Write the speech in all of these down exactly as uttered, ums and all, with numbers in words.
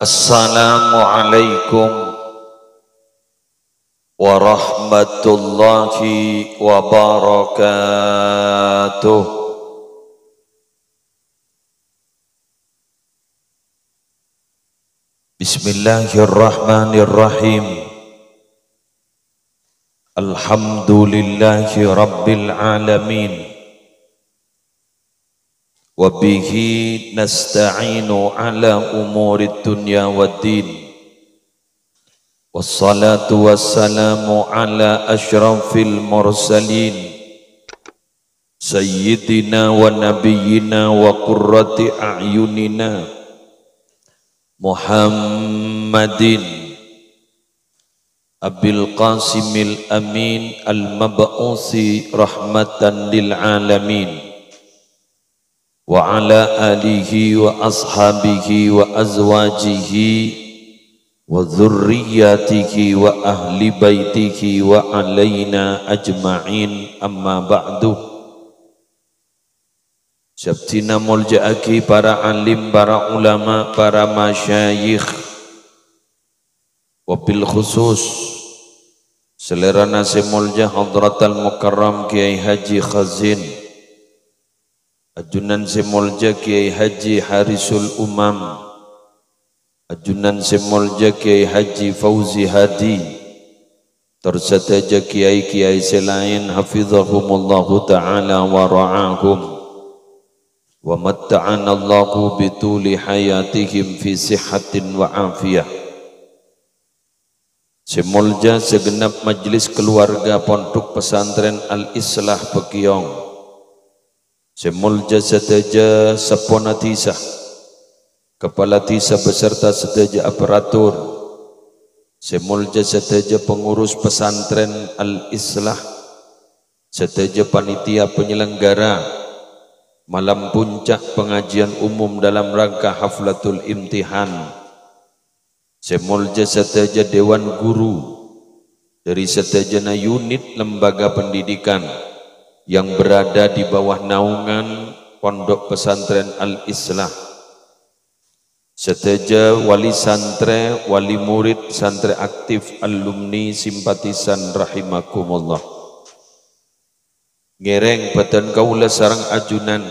Assalamualaikum warahmatullahi wabarakatuh. Bismillahirrahmanirrahim. Alhamdulillahi rabbil alamin. Wa bihi nasta'inu ala umurid dunya waddin. Wassalatu wassalamu ala asyrafil mursalin, sayyidina wa nabiyyina wa qurrati a'yunina Muhammadin Abil Qasimil Amin al-mab'usi rahmatan lil alamin, wa ala alihi wa ashabihi wa azwajihi wa dzurriyyatihi wa ahli baitihi wa alaina ajma'in, amma ba'du. Sè abdhina molja'aghi para alim, para ulama, para masyayikh, wabil khusus salèrana sè molja Hadratal Mukarram Kiai Haji Khazin, ajunan sè molja Kiai Haji Harisul Umam, ajunan sè molja Kiai Haji Fauzi Hadi, tor sadhâjâ kiai-kiai sè laèn, hafizahumullahu ta'ala wa ra'ahum, wa matta'anallahu bituli hayatihim fi sihhatin wa afiyah. Sè molja sagenap majelis keluarga Pondok Pesantren Al-Islah Bâkèyong. Sè molja sadhâjâ seppona dhisa, kepala dhisa beserta sadhâjâ aparatur. Sè molja sadhâjâ pengurus Pesantren Al-Islah, sadhâjâ panitia penyelenggara malam puncak pengajian umum dalam rangka Haflatul Imtihan. Sè molja sadhâjâ dewan guru dhâri sadhâjâna unit lembaga pendidikan yang berada di bawah naungan Pondok Pesantren Al-Islah. Sadhâjâ wali santrè, wali murid, santrè aktif, alumni, simpatisan rahimakumullah. Ngèrèng bhâdhân kaulâ sareng ajunan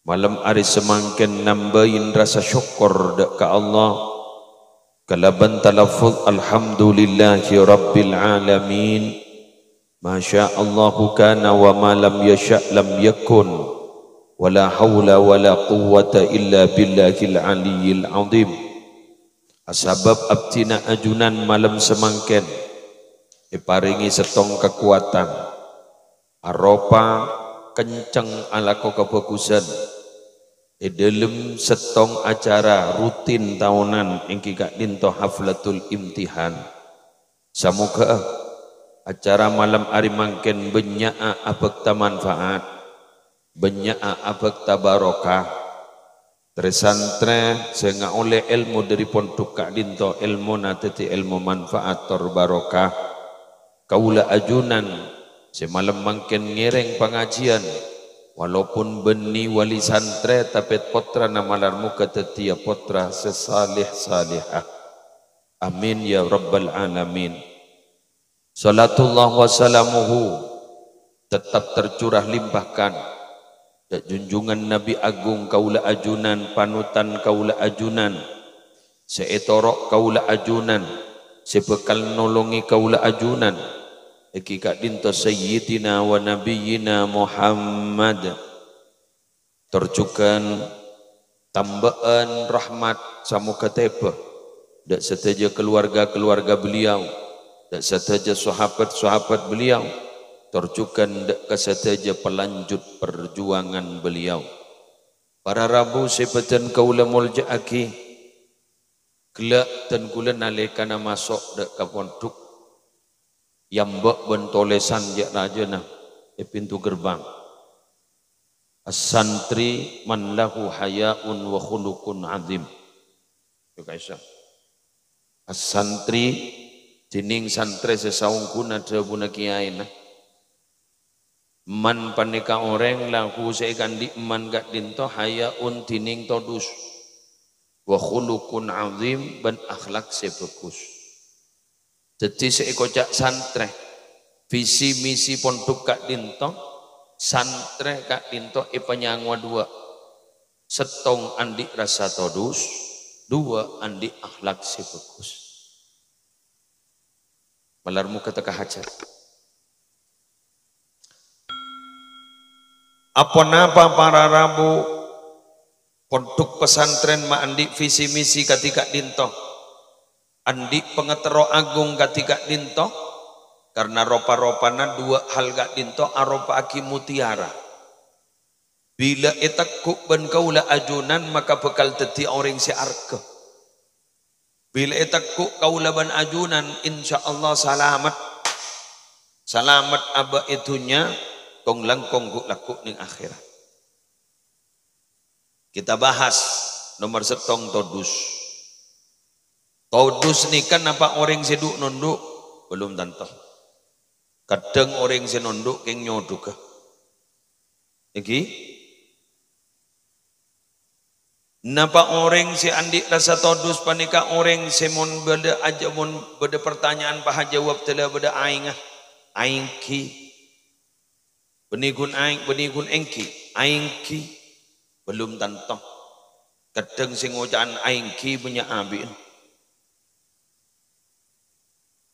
malem arè samangkèn nambâi rasa sokkor dâ' ka Allah kalabân talaffuz, "Alhamdulillahi rabbil alamin. Masya Allahu kana wa ma lam yasya' lam yakun. Wa la haula wa la quwwata illa billahil aliyyil azim." Asabâb abdhina ajunan malem samangkèn èparèngè sèttong kakowadhân, aropa kenceng alako kabhâghusân è dhâlem sèttong acara rutin taonan, èngghi ka'dhinto Haflatul Imtihan. Samoghâ acara malem arè mangkèn bânnya'a abhâkta manfaat, bânnya'a abhâkta barokah. Trè-santrè sè ngaollè èlmo dhâri pondhuk ka'dhinto èlmona dhâddhi èlmo manfaat tor barokah. Kaulâ ajunan sè malem mangkèn ngèrèng pangajiyân, walaupun bânnè wali santrè, tapè pottrana malar moghâ dhâddhiyâ pottra sè salèh-salèhah. Amin ya rabbal alamin. Shalatullah wa salamuhu tetap tercurah limpahkan dâ' junjungan Nabi Agung kaulâ ajunan, panutan kaulâ ajunan, sè ètoro' kaulâ ajunan, sè bhâkal nolongè kaulâ ajunan, èngghi ka'dhinto Sayyidina wa Nabiyyina Muhammad. Tor jhughân tambâ'ân rahmat samoghâ tèbâ dâ' sadhâjâ kaluwarga-kaluwarga beliau, dâ' sadhâjâ sahabat-sahabat beliau, tor jhughân dâ' ka sadhâjâ palanjut parjuwangan beliau. Para rabu sè bâdhân kaulâ molja'aghi, ghellâ' dân kaulâ nalèkana maso' dâ' ka pondhuk, èambâ' bân tolèsan jâ-rajâna è pintu gerbang. As-santri man lahu haya'un wa khuluqun azim. Yâ, kaisa. As-santri, dhinèng santrè sè saongghuna dhâbuna kiyaèna. Man panèka orèng lahu sè èkandhi' man ka'dhinto haya'un dhinèng todus. Wa khuluqun azim, bân akhlak sè bhâghus. Dhâddhi sè èkoca' santrè, visi misi pondhuk ka'dhinto, santrè ka'dhinto èpanyangowa duwâ'. Sèttong andi' rassa todus, duwâ' andi' akhlak sè bhâghus. Malar moghâ tekka hajhât. Aponapa para rabu pondhuk pesantren ma' andi' visi misi kadhi ka'dhinto? Andi' pangaterro agung kadhi ka'dhinto? Karna ropa-ropana duwâ' hal ka'dhinto aropa'aghi mutiara. Bilâ ètegghu' bân kaulâ ajunan, maka bhâkal dhâddhi orèng sè arghâ. Bilâ ètegghu' kaulâ bân ajunan, insyaallah salamet. Salamet abâ' è dhunnya, kong-langkong ghu'-lagghu' neng akhèrat. Kita bahas nomer sèttong, todus. Todus nèka napa orèng sè dhu-nondhu'? Belum tanto. Kadhâng orèng sè nondhu' kèng nyodhughâ. Èngghi? Napa orèng sè andi' rassa todus panèka orèng sè mon bâdâ aja-, mon bâdâ partanya'an pahajâwâb dâlâ bâdâ aèngnga? Aèngghi. Bânnè ghun aèng, bânnè ghun èngghi? Aèngghi. Belum tanto. Kadhâng sè ngoca'an aèngghi bânnya' abi'na.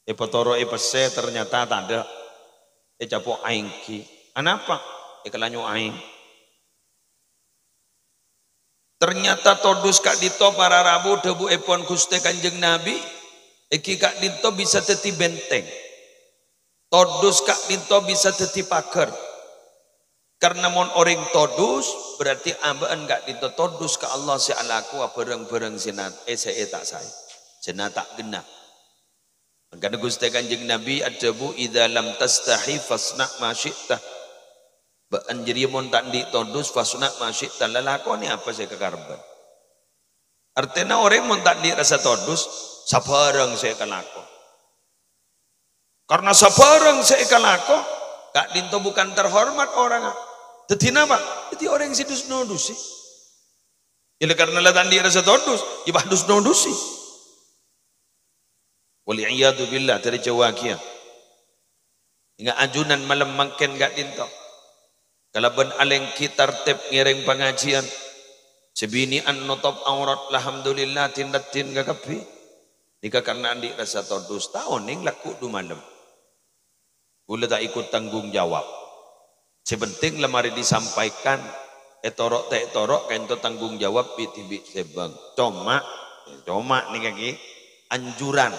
Èpatoro'è pèssè, ternyata tadâ'. Ècapo' aèngghi. Anapa? Èkalanyo' aèng. Ternyata todus ka'dhinto para rabu dhâbuèpon Ghustè Kanjeng Nabi, èngghi ka'dhinto bisa dhâddhi benteng. Todus ka'dhinto bisa dhâddhi paghâr. Karna mon orèng todus, berarti abâ'na ka'dhinto todus ka Allah sè alakowa bhârâng-bhârâng sè na-, è-, sè ta' saè, sè na-, ta' ghenna. Mangkana Ghustè Kanjeng Nabi adhâbu, "Idza lam tastahi fasna' ma syi'ta." Bâ'na jârèya mon ta' andi' todus, fasna' ma syi'ta, lalakonè apa sè èkakarepè. Artèna orèng mon ta' andi' rassa todus, sabhârâng sè èkalako. Karna sabhârâng sè èkalako, ka'dhinto bukan terhormat orèngnga. Dhâddhi napa? Dhâddhi orèng sè dus-nodusè. Iyâ, karna la ta' andi' rassa todus, iyâ pas dus-nodusè. Wal iyadzu billah, dâri jhâwâ kèya. Ènga' ajunan malem mangkèn ka'dhinto. Kalabân alèngghi tartib ngèrèng pangajiyân. Sè binè'an notop aurat, alhamdulillah, din-raddhin kakabbhi. Nèka karna andi' rassa todus, ta' onèng lagghu' du malem. Kaulâ ta' ikut tanggung jawab. Sè penting la marè disampaikan, ètoro' ta' ètoro' kaènto tanggung jawab bi'-dhibi' sè bâng. Coma, coma nèka ghi anjuran.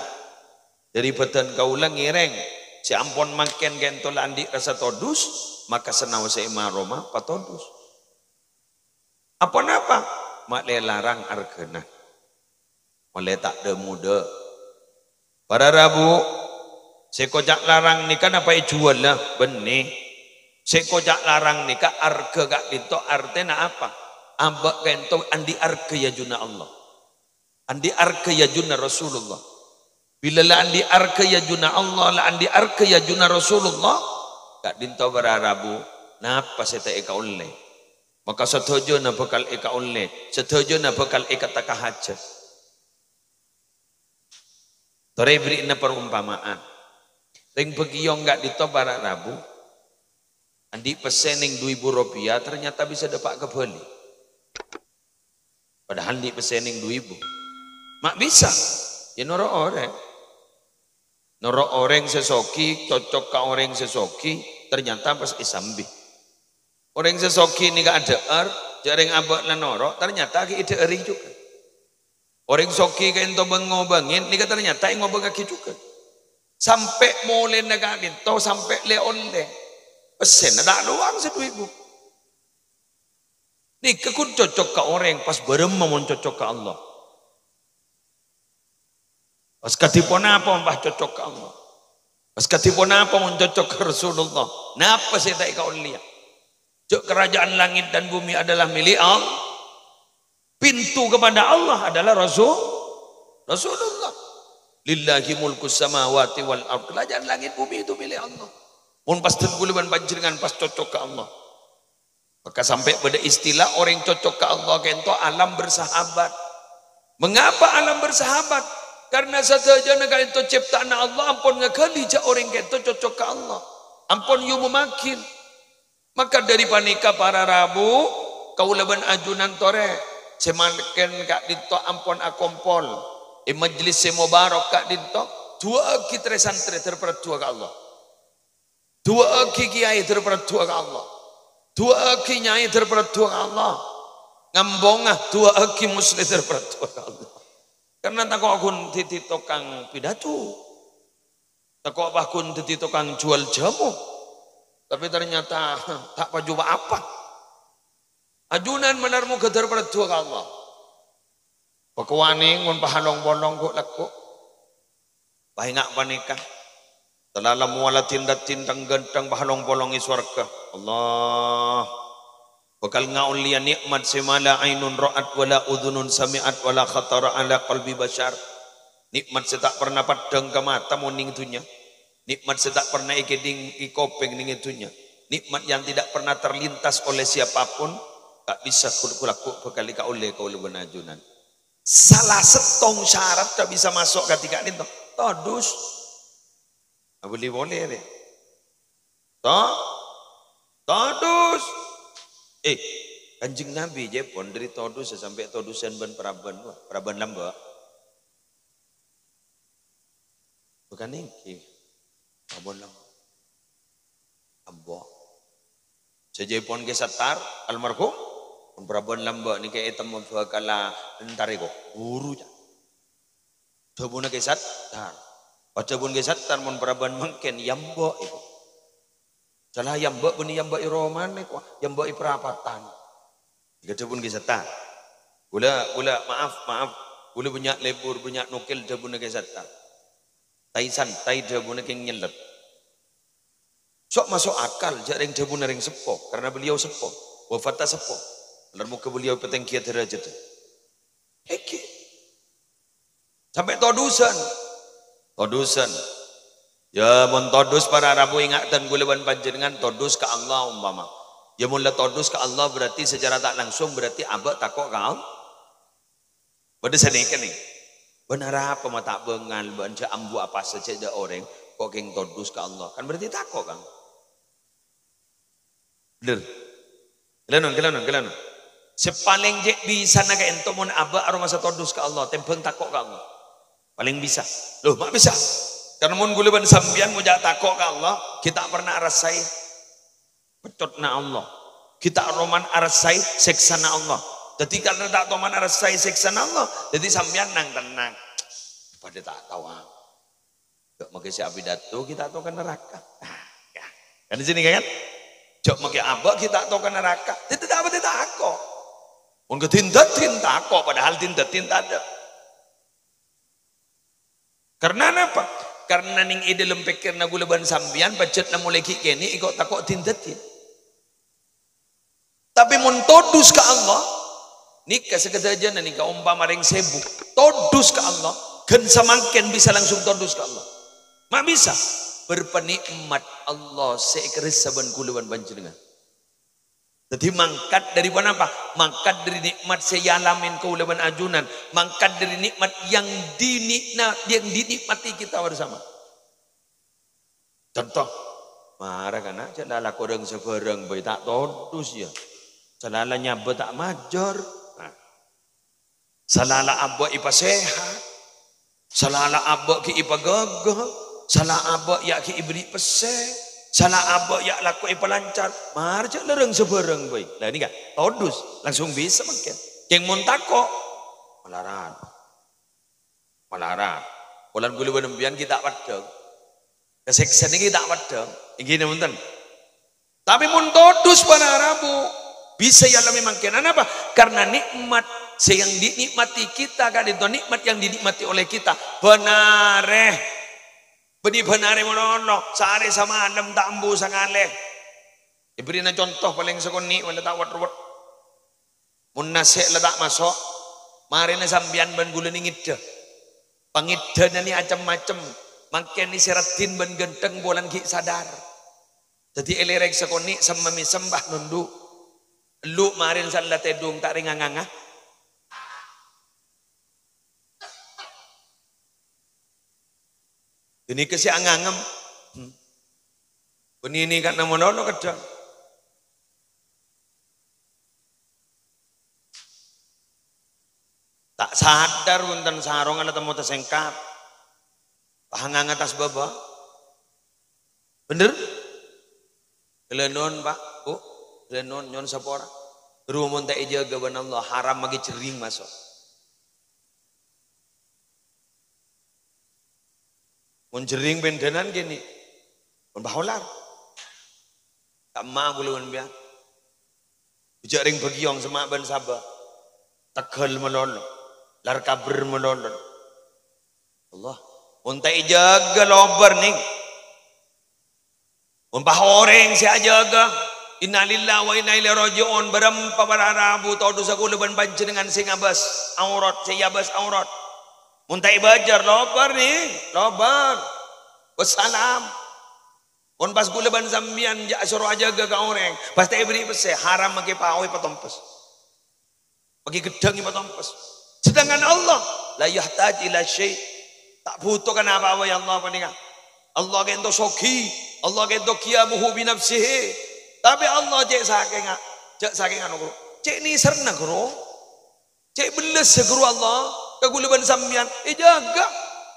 Dâri bâdân kaulâ ngèrèng, sè ampon mangkèn kaènto la andi' rassa todus, maka sanaossa è ma-roma patodus. Aponapa? Ma'lè larang arghâna. Ma'lè ta' dhâ-modhâ. Para rabu, sè èkoca' larang nèka napa èjhuwâlâ? Bânnè. Sè èkoca' larang nèka arghâ ka'dhinto, artèna apa? Abâ' kaènto andi' arghâ è ajunna Allah. Andi' arghâ è ajunna Rasulullah. Bilâ la andi' arghâ è ajunna Allah, la andi' arghâ è ajunna Rasulullah, ka'dhinto para rabu, napa sè ta' èkaollè? Maka sadhâjâna bhâkal èkaollè, sadhâjâna bhâkal èkatekka hajhât. Torè bherri'na parompama'an. Rèng Bâkèyong ka'dhinto para rabu, andi' pèssè nèng du èbu ropèya, ternyata bisa dâpa' ka Bali. Padahal andi' pèssè nèng du èbu. Ma' bisa. Iyâ noro' orèng. Noro' orèng sè soghi, cocok ka orèng sè soghi, ternyata pas èsambi. Orèng sè soghi nèka adhâ'âr, jhâ' rèng abâ' la noro', ternyata ghi' èdhâ'âri jhughân. Orèng soghi kaènto bâng-ngobângè, nèka ternyata èngobângaghi jhughân. Sampè' molèna ka'dhinto, sampè' lè-ollè. Pèssèna ta' lowang sè du èbu. Nèka ghun cocok ka orèng, pas bârâmma mon cocok ka Allah? Pas kadhi ponapa mon pas cocok ka Allah? Pas kadhi ponapa mon cocok ka Rasulullah? Napa sè ta' èkaollèya? Jhâ' kerajaan langit dan bumi adalah milik Allah. Pintu kepada Allah adalah Rasul, Rasulullah. "Lillahi mulkus samawati wal ard." Kerajaan langit bumi itu milik Allah. Mon pas dhân kaulâ bân panjhennengngan pas cocok ka Allah. Maka sampè' bâdâ istilah orèng cocok ka Allah kaènto alam bersahabat. Mengapa alam bersahabat? Karena sadhâjâna ka'dinto cipta'anna Allah ampon ngaghâli jhâ' orèng ka'dinto cocok ka Allah. Ampon èomommaghi. Maka dhâri panèka para rabu, kaulâ bân ajunan torè sè mangkèn ka'dinto ampon akompol è majlis sè mobarok ka'dinto, du'aaghi trè-santrè dhâr-paradduwâ ka Allah. Du'aaghi kèyaè dhâr-paradduwâ ka Allah. Du'aaghi nya'è dhâr-paradduwâ ka Allah. Ngambhunga du'aaghi muslè dhâr-paradduwâ ka Allah. Karena tako' ghun dhâddhi tokang pidato. Tako' pas ghun dhâddhi tokang juwâl jhâmo. Tapè ternyata ta' paju pa-apa. Ajunan malar moghâ dhâr-paradduwâ ka Allah. Pakowanè mon pahalong-polong ghu'-lagghu'. Paènga' panèka. Talala mola dhing-dhâddhi tang-ghânthang pahalong-polong è sowarghâ. Allah. Bhâkal ngaollèya nè'mat sè ma la ainun ra'at wa la udzunun sami'at wa la khatara ala qalbi basyar. Nè'mat sè ta' pernah paddhâng ka mata mon nèng dhunnya. Nè'mat sè ta' pernah èkèdhing è kopèng nèng è dhunnya. Nè'mat yang tidak pernah terlintas oleh siapapun, ta' bisa ghu'-lagghu' bhâkal èkaollè kaulâ bân ajunan. Sala sèttong syarat ta' bisa maso' ka dhika nènto. Todus. Abâli polè rè. To? Todus. Eh, Kanjeng Nabi jhâ' pon dhâri todus sampè' todusan bân parabân. Wah, parabân lambâ'. Bukan èngghi. Parabân lambâ'. Ambo. Sajâipon Kè Sattar, almarhum, pon parabân lambâ' nèka ètemmo bhâkalla entar èko. Buru, ca'. Dhâbuna Kè Sattar. Pas dhâbuna Kè Sattar, mon parabân mangkèn, yambâ' èko. Sala yambâ' bânnè yambâ' è romana èko, yambâ' è parapatan. Nèka dhâbuna Kè Sattar. Kaulâ, kaulâ, maaf, maaf. Kaulâ bânnya' lebur, bânnya' nokèl dhâbuna Kè Sattar. Tai santai dhâbuna kèng nyellèt. So' maso' akal, jhâ' rèng dhâbuna rèng seppo, karena beliau seppo, wafatta seppo. Malar moghâ beliau èpatèngghiyâ dârâjhâddhâ. Èngghi. Sampè' todusan. Todusan. Ya, mon todus para rabu, ènga'aghi kaulâ bân panjhennengngan todus ka Allah ompama. Ya, mon la todus ka Allah berarti secara tak langsung berarti abâ' tako' ka Allah. Bâdâ sanèka, nèng. Bân arapa ma' ta' bângal, bân jhâ' ambu apa sajjhâ jhâ' orèng, ko' kèng todus ka Allah. Kan berarti tako', kan? Bhender. Ghellâ' nong, ghellâ' nong, ghellâ' nong. Sè palèng cè' bisana ka'ènto mon abâ' aromasa todus ka Allah, tèmbhâng tako' ka Allah. Palèng bisa. Loh, ma' bisa? Karna mon kaulâ bân sampèyan ngoca' tako' ka Allah, ghi' ta' pernah arassaè pecconna Allah. Ghi' ta' toman arassaè sèksana Allah. Dhâddhi, karna ta' toman arassaè sèksana Allah, dhâddhi sampèyan nang-tennang. Padâ ta' tao, ah. Jhâ' makè sè apidato ghi' ta' tao ka naraka. Nah, ya. Kan di sini, kan? Jhâ' makè abâ' ghi' ta' tao ka naraka. Dhâddhi ta' patè tako'. Mon ka din-dhâddhin tako', padahal din-dhâddhin tadâ'. Karna napa? Karna nèng è dâlem pèkkèranna kaulâ bân sampèyan, pajhât namolè ghi' kènè' èko tako' din-dhâddhin. Tapè mon todus ka Allah, nèka sakadhâjâna nèka ompama rèng sèbu, todus ka Allah, ghân samangkèn bisa langsung todus ka Allah. Ma' bisa? Bârâmpa nè'mat Allah sè èkarassa bân kaulâ bân panjhennengngan. Dhâddhi mangkat dâri ponapa? Mangkat dâri nè'mat sè èalamè kaulâ bân ajunan, mangkat dâri nè'mat yang dini'na-, yang dinikmati kita bersama. Conto, mara kana' jhâ' la-, la korang sabhârâng bhâi ta' todus, ya. Salala nyabâ ta' majâr. Nah. Salala abâ' èpasèhat. Salala abâ' ghi' èpaghâghâ. Sala abâ' ya' ghi' èberri' pèssè. Sala abâ' ya' lako èpalancar. Mara jhâ' lèrèng sabhârâng bhâi. Lah, nèka, todus. Langsung bisa mangkèn. Kèng mon tako', malarat. Malarat. Polana kaulâ bân sampèyan ghi' ta' paddhâng. Kasèksa nèka ghi' ta' paddhâng. Èngghi napa bhunten? Tapè mon todus para rabu, bisa èalamè mangkèn. Anapa? Karna nè'mat sè yang dinikmati kita ka'dinto nè'mat yang dinikmati oleh kita. Bân arè. Bânnè bân arè malolo, saarè samalem ta' ambu sangalè. Èberri'na conto palèng sakonè', wala ta' wet-ruwet. Mon nasè' la ta' maso', marèna sampèyan bân kaulâ nèng ngèddhâ. Pangèddhâna nè cem-macem, mangkèn nè sè raddhin bân ghântheng polana ghi' sadar. Dhâddhi èlèrèk sakonè' semmamè sembah nondhu'. Ellu' marèna salla tèdung ta' rèng nganga-nganga. Ghânèka sè angangem. Hmm. Bânnè nèka namono kadhâng. Ta' sadar bhunten sarongnga la temmo tasèngkat. Pahangnga attas bâbâ. Bhender? Ghellâ' non, Pak, Bu. Ghellâ' non, nyo'on sapora. Ru mon ta' èjâgâ bân Allah, haram maghi jhering maso'. Mon jhering bhândhânan kènè'. Mon paholar. Kamma kaulâ bân sampèyan. Jhâ' rèng Bâgiyong, Semma' bân Sabâ. Tegghâl malolo. Lar kabher malolo. Allah. Mon ta' èjâgâ lobâr, nèng. Mon pas orèng sè ajâgâ, innalillahi wa inna ilaihi raji'un, bârâmpa para rabu todhusa kaulâ bân panjhennengngan sè ngabâs aurat, sè èabâs aurat. Mon ta' èbâjâr, lobâr, nèng, lobâr. Wassalam. Mon pas kaulâ bân sampèyan jhâ' soro ajâgâ ka orèng, pas ta' èberri' pèssè, haram maghi pao èpatompes. Maghi ghedhâng èpatompes. Sedangkan Allah, la yahtaj ila syai'. Ta' buto ka napa-apa, ya Allah, panèka. Allah ka'ento soghi, Allah ka'ento qiyamuhu bi nafsihi. Tapè Allah cè' sakènga, jhâ' sakènga, ghuru. Cè' nèserra, ghuru. Cè' bellâssa, ghuru, Allah ka kaulâ bân sampèyan. Èjâgâ.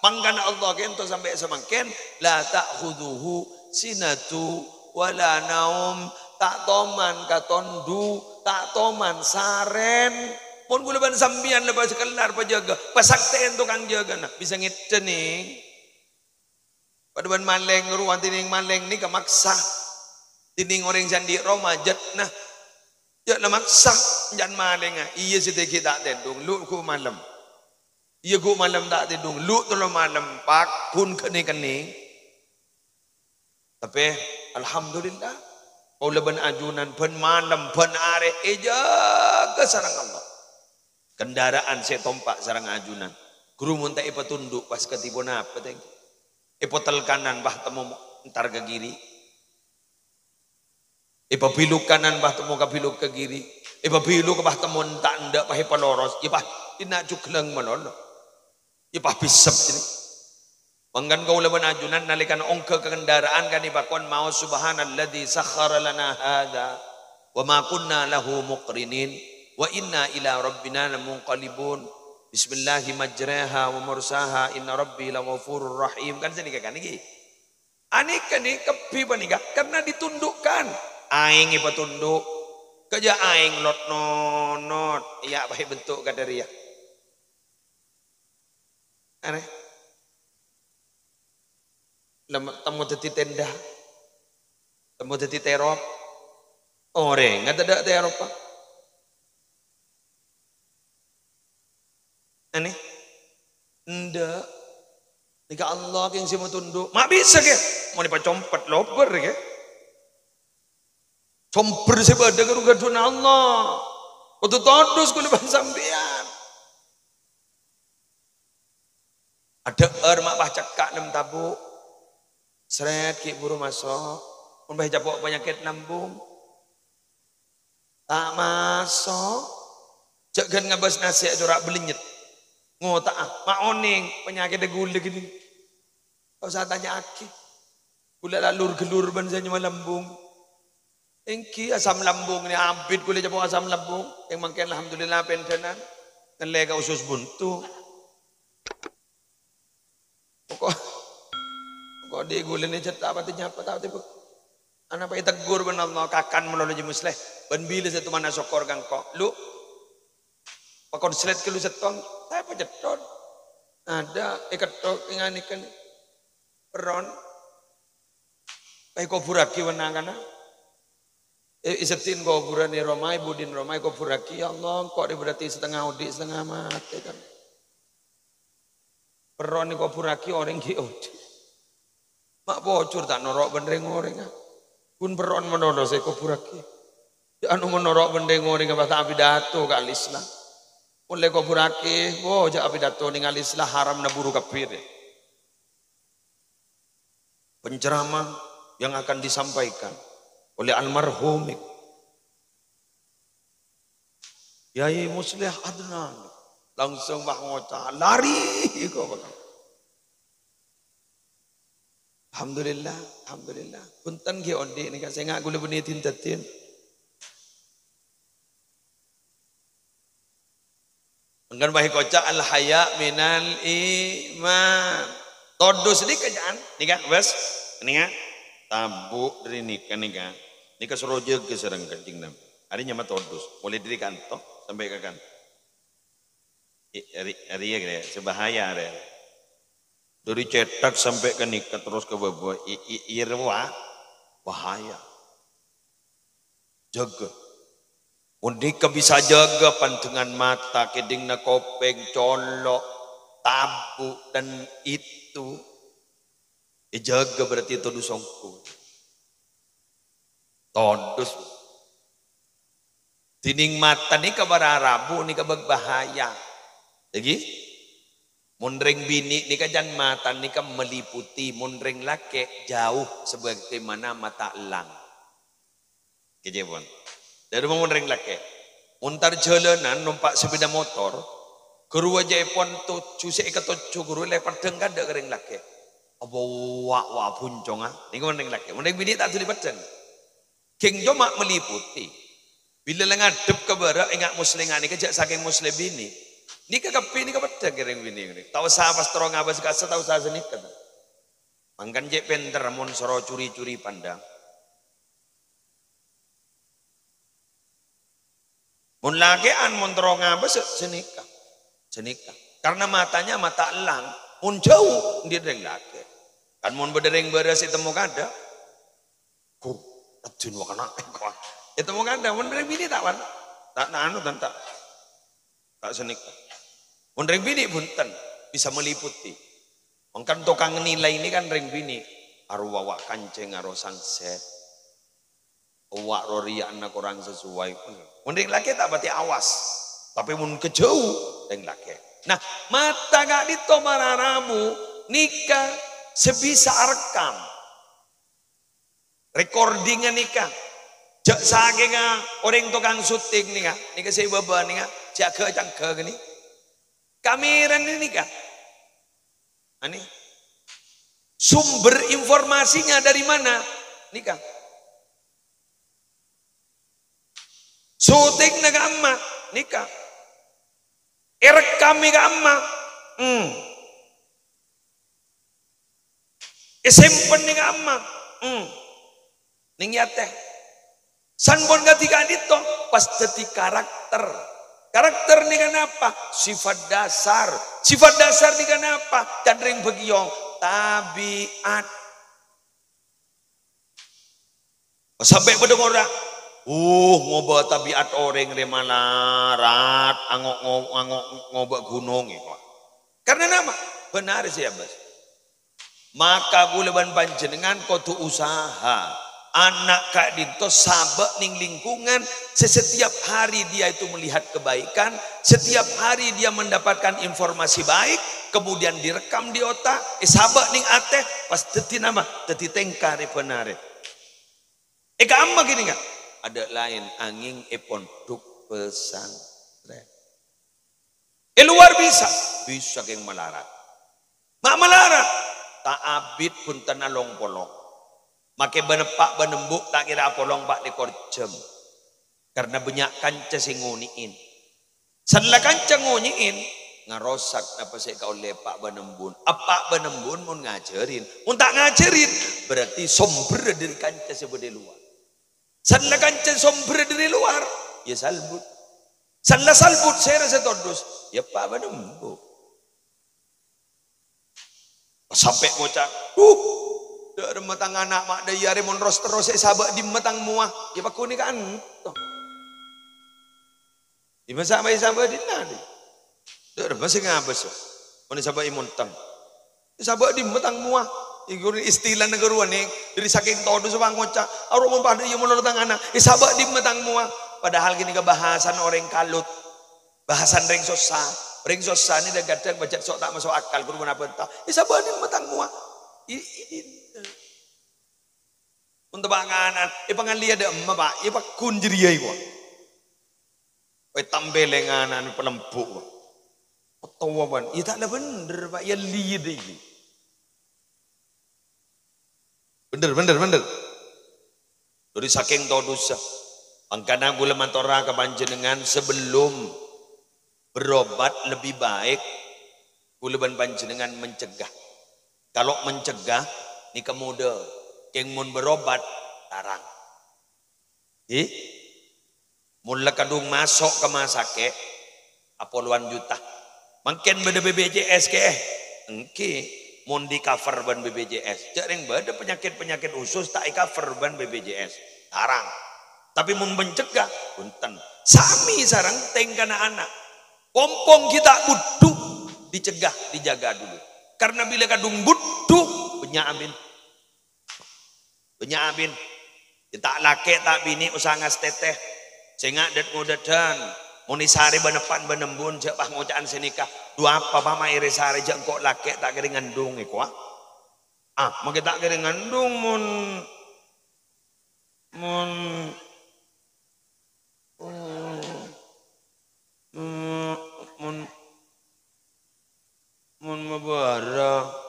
Mangkana Allah ka'ento sampè' samangkèn, la ta'khudzuhu sinatu wala naum, ta' toman katondhu, ta' toman sarèn. Mon kaulâ bân sampèyan la pas kellar pajâgâ, pasaktè'èn tokang jâgâna, bisa ngèdhâ, nèng. Padâ bân malèng rowa, dhinèng malèng nèka maksa. Dhinèng orèng sè andi' roma jhâtna. Jhâ' la maksa, jhân malèngnga. Iyâ, sè dhâggi' ta' tèdung, lu' ghu' malem. Iyâ, ghu' malem ta' tèdung, lu' tello malem, paghun ghânèka, nèng. Tapè, alhamdulillah, kaulâ bân ajunan bân malem, bân arè èjâgâ sareng Allah. Kendaraan sè ètompa' sareng ajunan. Ghuru mon ta' èpatondhu' pas kadhi ponapa, tèng? Èpotel kanan, pas temmo entar ka kiri. Èpabelok kanan, pas temmo kabelok ka kiri. Èpabelok, pas temmo ta' endâ', pas èpaloros. Iyâ, pas dinna' jhuglâng malolo. Iyâ, pas bhisep jârèya. Mangkana kaulâ bân ajunan nalèkana ongghâ ka kendaraan kan èpakon maos, "Subhanalladzi sakhkhara lana hadza wa ma kunna lahu muqrinin wa inna ila rabbina lamunqalibun. Bismillahi majraha wa mursaha, inna rabbi laghafurur rahim." Kan sanèka kan nèka. Anèka nèka kabbhi panèka karena ditundukkan. Aèng èpatundhu'. Kajâ aèng lot-nonot. Iyâ, pas èbentuk kadhâriyâ. Anè. Lem-, temmo dhâddhi tenda. Temmo dhâddhi terop. Orèng tadâ' teropa. Anè. Endâ'. Nèka Allah kèng sè matundhu'. Ma' bisa, kè? Mon èpacompet lobâr, kè? Sombher sè bâdâ ghâru ghâdhuwânna Allah. Kodhu todus kaulâ bân sampèyan. Adhâ'âr ma' pas cekka' nem tabu'. Srèt ghi' buru maso'. Mon bhâi capo' panyakèt lambung. Ta' maso'. Jhâ' ghân ngabâs nasè' cora' bâlènyet. Ngota'a. Ma' onèng panyakèddhâ ghulâ ghânèka. Ta' osa tanya'aghi. Ghulâ la lur-ghellur bân sè nyama lambung. Èngghi asam lambung nè abit ghulâ capo' asam lambung. Sè mangkèn alhamdulillah pendhânan. Ngallè ka usus buntu. Poko-, poko' dhi' ghulâ nè cè' ta' patè nyapa, ta' patè bu-, ana pa ètegghur bân Allah, kakan malolo jâ Musleh. Bân bilâ sè toman asokkor ka engko'. Lu, pakonslet ghâllu sèttong. Ta' èpacètthot. Adâ, èkettok, ènganèkan. Perron. Pas èkobhurraghi bân na'-kana'. È, èseddhi'in kobhurân è roma, è budina roma, èkobhurraghi, "Ya Allah, engko' rè berarti setengah odi', setengah matè, kan." Perron èkobhurraghi orèng ghi' odi'. Ma' pojhur ta' noro' bân rèng-orèngnga. Ghun perron malolo sè èkobhurraghi. Jâ' anu noro' bân rèng-orèngnga pas ta' apidato ka ahli Islam. Mon la èkobhurraghi, wo, jâ' apidato nèng ahli Islam, haram naburu kabbhi. Penceramah yang akan disampaikan oleh almarhum Yai Musleh Adnan. Langsung pas ngoca', "Lari!" Alhamdulillah, alhamdulillah. Bhunten ghi' odi' nèka, sènga' kaulâ bânnè din-dâdin. Mangkana bâi koca' al-haya' minal iman. Todus nèka, jhân. Nèka, bos. Nèka. Tabu' dâri nèka, nèka. Nèka soro jâgâ sareng Kanjeng Nabi. Arè nyama todus. Mulai dâri kanto sampè' ka kanto. I-, ri-, rèya, rèya, sè bahaya, rèya. Dâri cèthak sampè' ka nèka terros ka bâbâ. I-, i-, iyâ rowa. Bahaya. Jâgâ. Mon nèka bisa jâgâ pandengan mata, kèdhingnga kopèng, colo', tabu', dan itu. Èjâgâ berarti todus ongghu. Todus. Dhinèng mata nèka para rabu nèka bâ-, bahaya. Lagi? Mon rèng binè' nèka jhân mata nèka meliputi, mon rèng lakè' jauh sebagaimana mata ellang. Kèjepon. Dâri mon rèng lakè'. Mon tar jhâlânan nompa' sepeda motor, ghâruwa jhâ' èpon tojjhu sè èkatojjhu ghâruwa lè peddhâng kaadâ' ka rèng lakè'. Apa wa', wa' buncongnga. Nèko mon rèng lakè'. Mon rèng binè' ta' dhuli peddhâng. Ghing coma meliputi. Bilâ la ngadhep ka bârâ' enga' Muslèh nèka jhâ' sakèng Muslèh binè'. Nèka kabbhi nèka peddhâng ka rèng binè' nèka. Ta' osa pas terro ngabâs kassa, ta' osa sanèka. Mangkana cè' pènter mon soro curi-curi pandang. Mon lakè'an mon terro ngabâs sanèka. Sanèka. Karena matanya mata ellang. Mon jhâu, andi' rèng lakè'. Kan mon bâdâ rèng bârâs ètemmo kaadâ'. Gu, rajin wa kana'. Ètemmo kaadâ'. Mon rèng binè' ta', Wan? Ta', ta' anu, ta', ta'. Ta' sanèka. Mon rèng binè' bhunten, bisa meliputi. Mangkana tokang nilai nèka kan rèng binè'. Arowa wa' kancèng, arowa sangset. Wa' roriya'anna korang sesuai. Mon rèng lakè' ta' patè awas. Tapè mon kajhâu, rèng lakè'. Nah, mata ka'dinto para rabu nèka sè bisa arekkam. Recording-a nèka. Jhâ' sakènga orèng tokang syuting nèka. Nèka sè bâbâ nèka. Jhâ' ghâ-cangghâ ghânèka. Kamèrana nèka. Anè. Sumber informasinya dari mana? Nèka. Syutingna ka'imma? Nèka. Èrekkam ka'imma? Hmm. Èsèmpen ka'imma? Hmm. Nèng è atè. San pon kadhi ka'dinto pas dhâddhi karakter. Karakter nèka napa? Sifat dasar. Sifat dasar nèka napa? Can rèng bâgiyong, tabi'at. Sampè' padâ ngora', uh, ngobâ tabi'at orèng rè malarat, ango-, ngo-, ango-, ngobâ ghunong, ya. Karena napa? Bhender sè abâs. Maka kaulâ bân panjhennengngan kodhu usaha ana' ka'dinto sabâ' nèng lingkungan sè setiap hari dia itu melihat kebaikan, setiap hari dia mendapatkan informasi baik, kemudian direkam di otak, èsabâ' nèng atè, pas dhâddhi napa? Dhâddhi tèngka rè bhender. È ka'imma ghânèka? Adâ' laèn angèng è pondhuk pesantren. È lowar bisa, bisa ghing malarat. Ma' malarat, ta' abit bhunten along-polong. Makè bân eppa' bân embu' ta' kèra apolong pa' lèkor jam. Karna bânnya' kanca sè ngonè'è. San la kanca ngonè'è, ngarosak napa sè èkaollè eppa' bân embu'na. Eppa' bân embu'na mon ngajhârin. Mon ta' ngajhârin, berarti sombherra dâri kanca sè bâdâ è lowar. San la kanca sombherra dâri lowar, ya salbut. San la salbut sèra sè todus, ya eppa' bân embu'. Sampè' ngoca', "Duh, dâ' remma tang ana' ma' dâ' iyâ rè mon ros-terros èsabâ' dimma tang mowa, ya pagghun ka'anto." Dimma sabâ' èsabâ' dinna, dhi? Dâ' remma sè ngabâs, mon èsabâ' è montang. Èsabâ' dimma tang mowa. Iku istilana ghâruwa nèng, dâri sakèng todus sè pangoca', "Aro mon padâ iyâ mon ros tang ana', èsabâ' dimma tang mowa." Padahal ghânèka bhâsana orèng kalut. Bhâsana rèng sossa. Rèng sossa nèka dhâng-kadhâng pajhât so' ta' maso' akal, ghuru manabi enta. Èsabâ' dimma tang mowa. I-, i-, i-, Mon teppa' kangan, èpangallèya dâ' emma, Pa', èpagghun jârèya, èko. Ètambelèngan, palembuk, Pa'. Otowa, Pa'. Iyâ, ta' la bhendher, Pa', iyâ, lèyèt, iyâ. Bhender, bhender, bhender. Dhâri sakèng todusâ. Mangkana kaulâ matora ka panjhennengngan, sebelum berobat lebih baik kaulâ bân panjhennengngan mencegah. Kalau mencegah, nèka modâ. Kèng mon berobat, larang. Ghi? Mon la kadhung maso' ka rumah sakè', apolowan juta. Mangkèn bâdâ B P J S kèya? Èngghi, mon di-cover bân B P J S. Jhâ' rèng bâdâ penyakit-penyakit khusus ta' è-cover bân B P J S. Larang. Tapè mon mencegah, bhunten. Samè sareng tèngkana ana'. Pompong ghi' ta' budhu, dicegah, dijaga dulu. Karena bilâ kadhung budhu, bânnya' amin. Bânnya' amin. Yâ ta' lakè' ta' binè' osa ngastètè. Sè ngadât-ngodâdhân. Mon èsarè bân eppa' bân embun jhâ' pas ngoca'an sè nèka. Dhu apa, Pa', ma' èrè sarè jhâ' engko' lakè' ta' kèra ngandhung èkowa. Ah, makè ta' kèra ngandhung mon, mon, oh, mon, mon, mon mabârâ.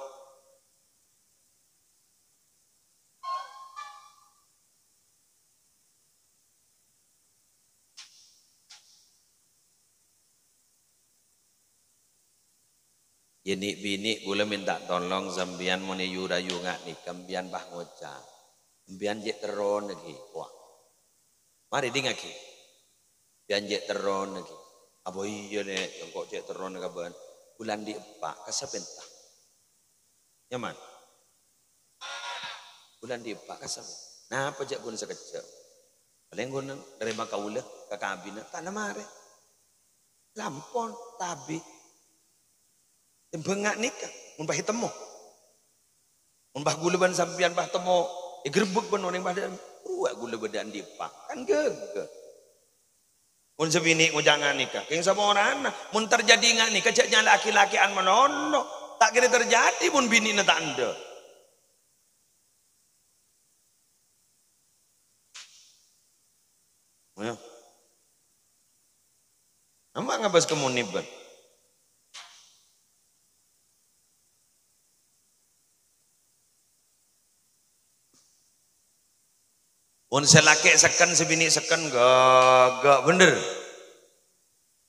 Yâ, nè'-binè' kaulâ mènta tolong sampèyan mon èyu-rayu nga' nèka, sampèyan pas ngoca'. Sampèyan cè' terrona ghi. Wah. Marè dingngaghi. Sampèyan cè' terrona ghi. Apa iyâ, Nè', engko' cè' terrona ka bâ'na. Bulân dhi' eppa' ka sapènta. Nyaman. Bulân dhi' eppa' ka sapènta. Napa jhâ' ghun sakejjhâ'? Palèng ghun narèma kaulâ ka kabinna, ta' la marè. Lampon, tabi'. Tèmbhâng nga' nèka, mon pas ètemmo. Mon pas kaulâ bân sampèyan pas temmo, ègrebbhek bân orèng padâ, rowa kaulâ bâdâ andi' eppa'. Kan ghâghâ. Mon sè binè' ngoca' nga' nèka, kèng saporana. Mon terjadi nga' nèka, jhâ' nyala'aghi lakè'an malolo. Ta' kèra terjadi mon binèna ta' endâ'. Ayo. Amma' ngabâs ka monèbân. Mon sè lakè' sekken, sè binè' sekken, ghâghâ bhender.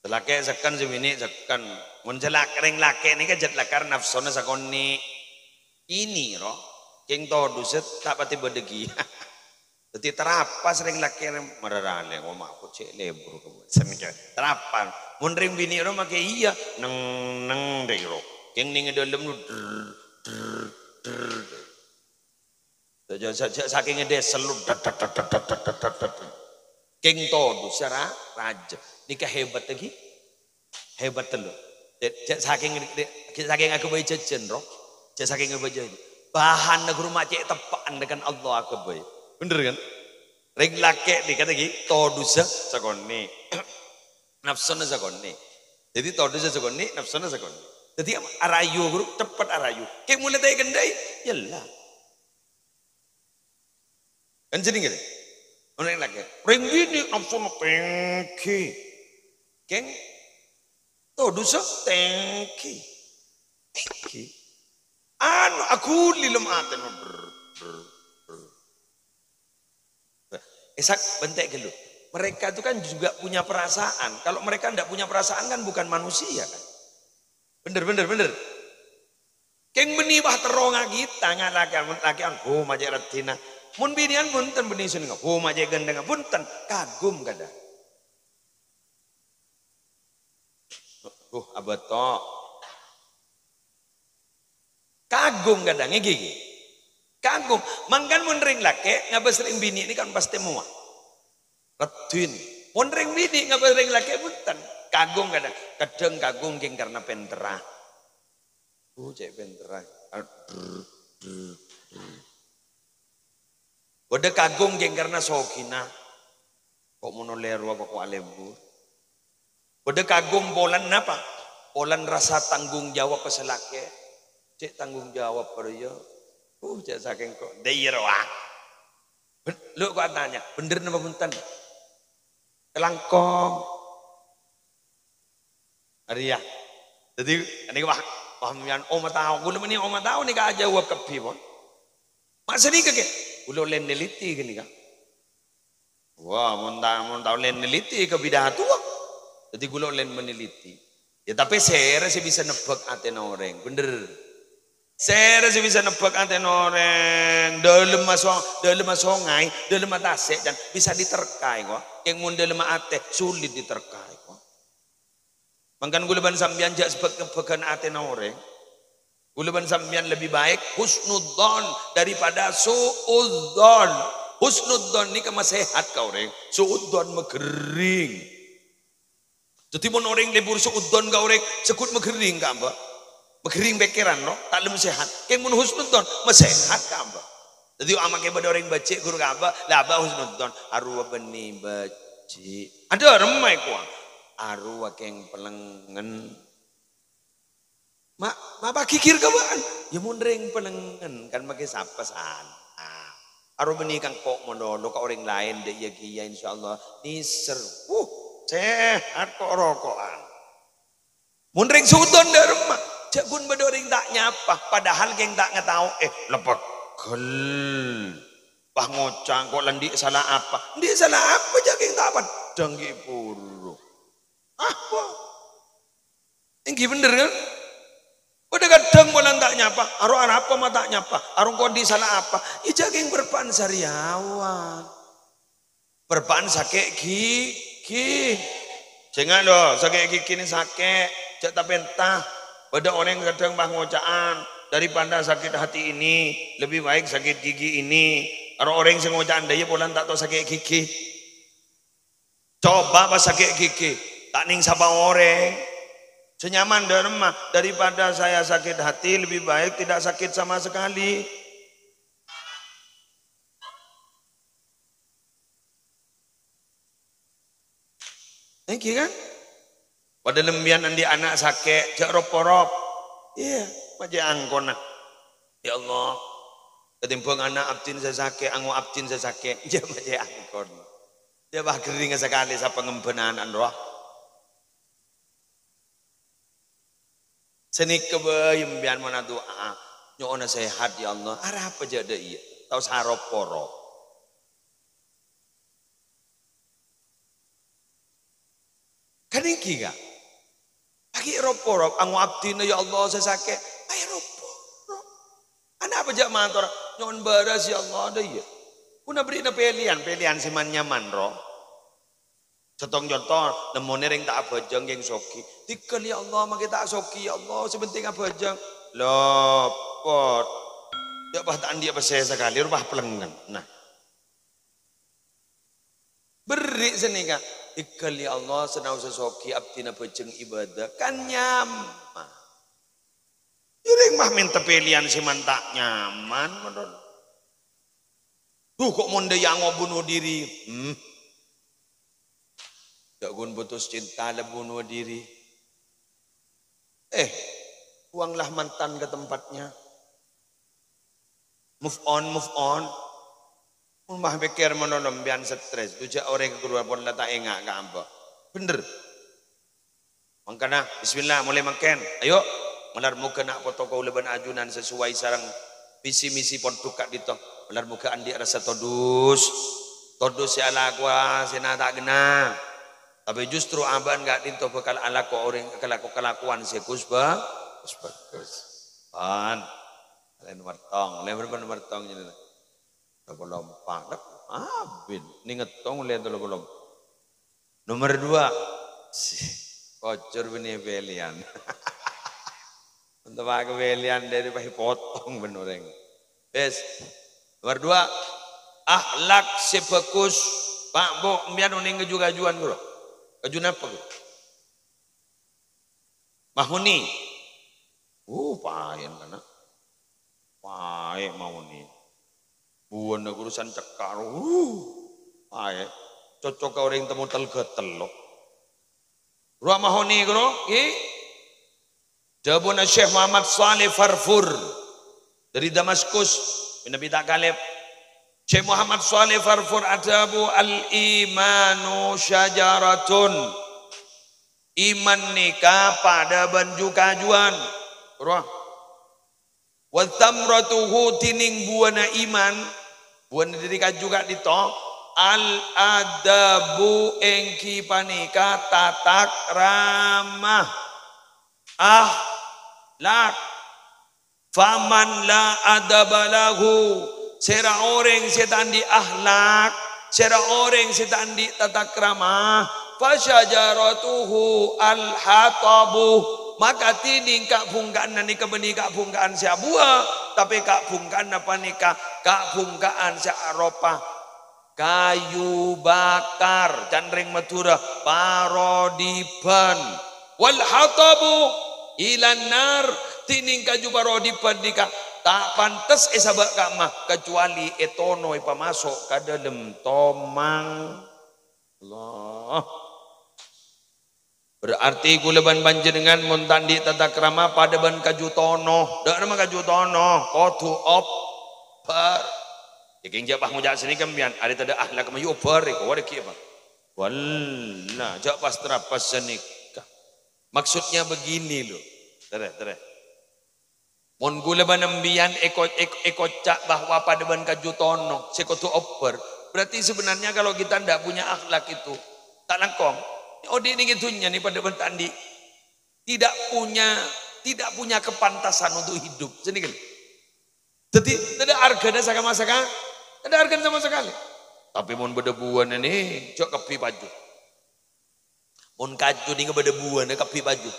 Sè lakè' sekken, sè binè' sekken. Mon sè lak-, rèng lakè' nèka jhât lakar nafsona sakonè'. Ini, ro, kèng todusâ ta' patè bâdâ ghi. Dhâddhi, tarapa sè rèng lakè' rè mararalè, "Oh, ma' aku cè' lebur ka bâ'na." Tarapa. Mon rèng binè' ro makè iyâ, neng-neng dâri ro. Kèng nèng è dâlem ro, drr, drr, drr. Jhâ', jhâ', jhâ', jhâ' sakèng è dâlem ro, dat, dat, dat. Kèng todusâ ra-, rajâ. Nèka hebat lagi. Hebat tello. Jhâ', jhâ' sakèng, jhâ' sakèng aghâbây jhâjhân, ro. Jhâ' sakèng aghâbây jhâjhân. Bahanna ghuru ma' cè' teppa'an dengan Allah aghâbây. Bhender, kan? Rèng lakè' nèka ta' ghi, todusâ sakonè'. Nafsona sakonè'. Dhâddhi todusâ sakonè', nafsona sakonè'. Dhâddhi arayu, ghuru, ceppet arayu. Kèng mon la ta' èkendhâ'i, yâ la. Kan jadi ngene. Ono yang lagi. Rèng binè' nafsona tèngghi. Kèng todusâ tèngghi. Tèngghi. Anu, aghuli lem atèna. Brr, brr, brr. Nah, Ishak bentek dulu. Mereka itu kan juga punya perasaan. Kalau mereka ndak punya perasaan kan bukan manusia kan. Bener, bener, bener. Kèng bânnè bâ terro ngaghi ta' nga' lakè'an, mon lakè'an, "Ho, ma' cè' raddhinna." Mon binè'an bhunten bânnè sè nengnga, "Ho, ma' cè' ghântengnga." Bhunten, kagum kadhâng. "Ho, abâto'." Kagum kadhâng, èngghi, èngghi. Kagum. Mangkana mon rèng lakè' ngabâs rèng binè' nèka kan pastè mowa. Raddhin. Mon rèng binè' ngabâs rèng lakè' bhunten. Kagum kadhâng. Kadhâng kagum kèng karna pènterra. Oh, cè' pènterra. Adr, dr, dr. Bâdâ kagum kèng karna soghina. Ko' mon ollè rowa, ko' ollè lebur. Bâdâ kagum polana napa? Polana rasa tanggung jawab ka sè lakè'. Cè' tanggung jawab rèya. Uh, cè' sakèng ko'. Dâ' iyâ rowa. Ben-, lo' ko' atanya, bhender napa bhunten? Kalangkong. Arèya. Dhâddhi, nèka, wah, wah, mèyan, oh, ma' tao. Kaulâ mènè, oh, ma' tao nèka ajâwâb kabbhi, pon. Ma' sanèka, Kè? Kaulâ ollè neliti ghânèka. Wah, mon ta-, mon ta' ollè neliti ka bidhâ towa. Dhâddhi kaulâ ollè meneliti. Ya, tapè sèra sè bisa nebbhâk atèna orèng, bhender. Sèra sè bisa nebbhâk atèna orèng, dâlemma so-, dâlemma songay, dâlemma tasè', can bisa diterka, kok. Kèng mon dâlemma atè, sulit diterka, kok. Mangkana kaulâ bân sampèyan jhâ' sebbhâk-, nebbhâghân atèna orèng. Kaulâ bân sampèyan lebbi baik husnudzon daripada suudzon. Husnudzon nèka masèhat ka orèng, suudzon maghâring. Dhâddhi mon orèng lebur suudzon ka orèng, segghut maghâring ka abâ. Maghâring pèkkèran, no? Ta' lem sèhat. Kèng mon husnudzon, masèhat ka abâ. Dhâddhi, amakè bâdâ orèng bâji' ghuru ka abâ, la abâ husnudzon, "Arowa bânnè bâji'." Adâ remma èkowa. "Arowa kèng pèlengngen." Ma-, mapa ghighir ka bâ'ân? Ya mon rèng pèlengngen, kan makè sapa san. Ah. Arowa bânnè kangko' malolo ka orèng laèn, dâ' iyâ kèya, insyaallah nèser. Wuh, sèhat ko'-roko'an. Mon rèng suudzon dâ' remma, jhâ' ghun bâdâ orèng ta' nyapa, padahal kèng ta' ngataoè, eh, la pegghel. Wah, ngoca' ko' la andi' sala apa? Andi' sala apa jhâ' kèng ta' paddhâng ghi' bhuru. Apa? Èngghi bhender, kan? Bâdâ kadhâng polana ta' nyapa, "Aro arapa ma' ta' nyapa? Aro engko' andi' sala apa?" Iyâ jhâ' kèng bârbâ'ân sarèyawan. Bârbâ'ân sakè' ghighi. Sènga' lo, sakè' ghighi nè sakè', jhâ' tapènta. Bâdâ orèng kadhâng pas ngoca'an, "Daripada sakit hati ini, lebih baik sakit gigi ini." Aro orèng sè ngoca'an dâ' iyâ polana ta' tao sakè' ghighi. Coba pas sakè' ghighi, ta' nèng sapa orèng. Sè nyaman dâ' remma, "Daripada saya sakit hati, lebih baik tidak sakit sama sekali." Èngghi, kan? Padâ lem biyân andi' ana' sakè', jhâ' rop-porop. Iyâ, ma' cè' angkona. "Ya Allah, katèmbhâng ana' abdhina sè sakè', ango' abdhina sè sakè'." Iyâ, ma' cè' angkon. Iyâ, pas ghâringnga sakalè sapa ngemban ana'na rowa. Sanèka bhâi sampèyan mon adu'a, nyo'ona sehat, "Ya Allah, arapa jhâ' dâ' iyâ? Ta' osa rop-porop." Kan èngghi, Ka'? Laghi' rop-porop, ango' abdhina, "Ya Allah, sè sakè'." Ayo rop-porop. Anapa jhâ' mator, "Nyo'on bârâs, ya Allah," dâ' iyâ. Ghun aberri'na pèlèyan, pèlèyan sè man-nyaman, ro. Sèttong conto, nemmonè rèng ta' abhâjâng kèng soghi. "Dhika, ya Allah, makè ta' soghi, ya Allah, sè penting abhâjâng." Lopot. Yâ, pas ta' andi'â pèssè sakalè, rowa pas pèlengngen. Nah. Berri' sanèka. "Dhika, ya Allah, sè naossa soghi abdhina bhâjâng ibadah." Kan nyaman. Iyâ rèng mah mènta pèlèyan sè man ta' nyaman, mon. Duh, ko' mon dâ' iyâ ango' bunuh diri. Hmm. Jhâ' ghun putus cinta la bunuh diri. Eh, buanglah mantan ke tempatnya. Move on, move on. Mon mah pèkkèr mon sampèyan stres, duh jhâ' orèng kalowar pon la ta' enga' ka abâ. Bhender. Mangkana, bismillah, molaè mangkèn. Ayo, malar moghâ na' poto kaulâ bân ajunan sasuwai sareng visi misi pondhuk ka'dinto. Malar moghâ andi' rassa todus. Todus sè alakowa sè na-, ta' ghenna. Tapè justru abâ'na ka'dinto bhâkal alako orèng, kalako-, kalakowan sè ghus ba-, ghus bagus. Pan. Lè' nomer tong, lè' bârâmpa nomer tong jârèya? Tello polo empa'. Abit, nèng èttong lè' tello polo empa'. Nomer dua, si, kocor bânnè pèlèyan. Untuk pakai pèlèyan dâri pas potong bân orèng. Wes. Nomer dua, akhlak sè bagus. Pak, Bu, sampèyan onèng kaju-kajuan ghâllu. Kaju napa ghâllu? Mahoni. Uh, paèn kana. Paè' mahoni. Buwâna ghâllu san cekka'. Uh, paè'. Cocok ka orèng temmo tel-ghâtel lo. Rowa mahoni ghâllu, ghi. Dhâbuna Syekh Muhammad Shalih Farfur dâri Damaskus, mènabi ta' kalèp. Syekh Muhammad Shalih Farfur adhâbu, "Al-imanu syajaratun." Iman nèka padâ bân ju-kajuwân. Rowa. Wa tsamratuhu, dhinèng buwâna iman, buwâna dhâri kaju ka'dinto, al-adabu, èngghi panèka tatakrama, akhlak. Faman la adaba lahu, sèra orèng sè ta' andi' akhlak, sèra orèng sè ta' andi' tatakrama, fasyajaratuhu al-hatabu, maka dhinèng ka'-bhungka'anna nèka bânnè ka'-bhungka'an sè abuwâ, tapè ka'-bhungka'anna panèka ka'-bhungka'an sè aropa kaju bakar, can rèng Madhurâ, parodiban. Wal hatabu ilan nar, dhinèng kaju parodiban nèka ta' pantes èsabâ' ka'emma, kacuali ètono èpamaso' ka dâlem tomang. Allah. Berarti kaulâ bân panjhennengngan mon ta' andi' tatakrama padâ bân kaju tono. Dâ' remma kaju tono, kodhu obbhâr. Yâ kèng jhâ' pas ngoca' sanèka sampèyan, arè tadâ' akhlak mayu obbhâr, èko warè ghi' apa? Walla, jhâ' pas-trapas sanèka. Maksudnya begini, loh. Terè, terè. Mon kaulâ bân sampèyan èko-, èko-, èkoca' bahwa padâ bân kaju tono sè kodhu obbhâr, berarti sebenarnya kalau kita ndak punya akhlak itu, ta' langkong. Odi' nèng è dhunnya nè padâ bân ta' andi'. Tidak punya, tidak punya kepantasan untuk hidup. Sini kan. Jadi, tadâ' arghâna sakama-saka-, tadâ' arghâna sama sekali. Tapè mon bâdâ buwâna nè, jhâ' kabbhi paju. Mon kaju nèng bâdâ buwâna kabbhi paju.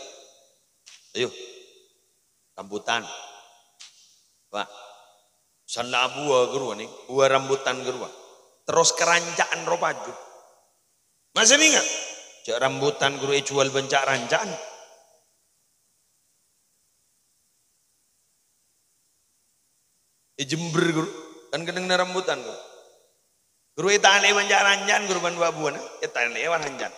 Ayo. Rambutan. Wah. Sanna' buwâ ghâruwa nèng, buwâ rambutan ghâruwa. Terros karanca'an ro paju. Masih ingat? Jhâ' rambutan ghâruwa èjhuwâl bân ca'-ranca'an. È Jember, ghâruwa. Kan kennengnganna rambutan, ghâruwa. Ghâruwa ètalè'è bân ca'-ranca'an, ghâruwa bân wa-buwâna. Ètalè'è bân ranca'an.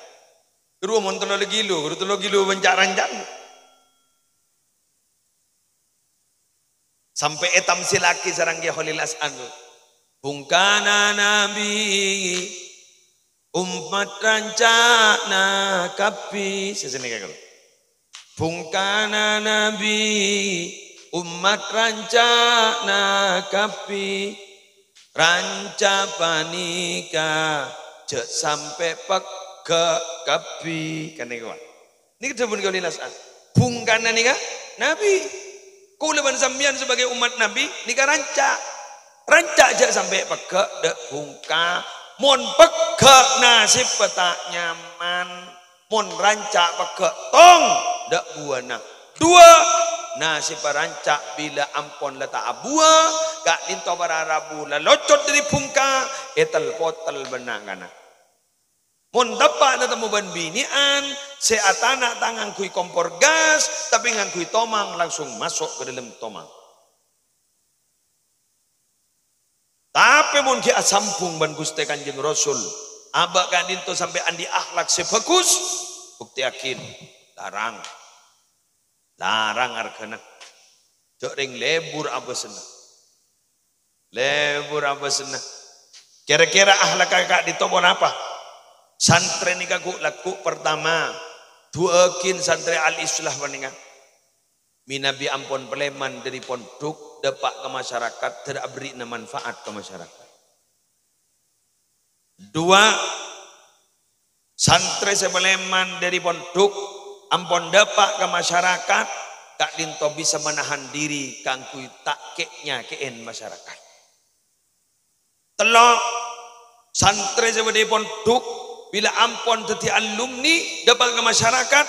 Ghâruwa mon tello kilo, ghâruwa tello kilo bân ca'-ranca'an. Sampè' ètamsilaghi sareng Kè Kholil As'an. Bhungkana Nabi, ommat ranca'na kabbhi. Sè sanèka, ghâruwa. Bhungkana Nabi, ommat ranca'na kabbhi. Ranca' panèka jhâ' sampè' pegghâ' kabbhi. Kan nèko, Pak. Nèka dhâbuna Kè Kholil As'an. Bhungkana nèka Nabi. Kaulâ bân sampèyan sebagai ommat Nabi nèka ranca'. Ranca' jhâ' sampè' pegghâ' dâ' bhungka. Mon pegghâ' nasèbbhâ ta' nyaman. Mon ranca' pegghâ' tong dâ' buwâna. Duwâ', nasèbbhâ ranca' bilâ ampon la ta' abuwâ, ka'dinto para rabu la locot dâri bhungka, ètel-potel bân na'-kana'. Mon teppa' tatemmo bân binè'an, sè atana' ta' ngangghuy kompor gas, tapè ngangghuy tomang, langsung maso' ka dâlem tomang. Tapè mon ghi' asambhung bân Ghustè Kanjeng Rasul, abâ' ka'dinto sampè' andi' akhlak sè bhâghus, buktèyaghi, larang. Larang arghâna. Jhâ' rèng lebur abâsna. Lebur abâsna. Kèra-kèra akhlakka ka'dinto ponapa? Santrè nèka ghu-, lagghu' pertama, du'aaghin santrè al-islah panèka. Mènabi ampon palèman dâri pondhuk, dâpa' ka masyarakat, dâr aberri'na manfaat ka masyarakat. Duwâ', santrè sè palèman dâri pondhuk, ampon dâpa' ka masyarakat, ka'dinto bisa manahan diri kaangghuy ta' kè'-nyakè'èn masyarakat. Tello', santrè sè bâdâ è pondhuk, bilâ ampon dhâddhi alumni, dâpa' ka masyarakat,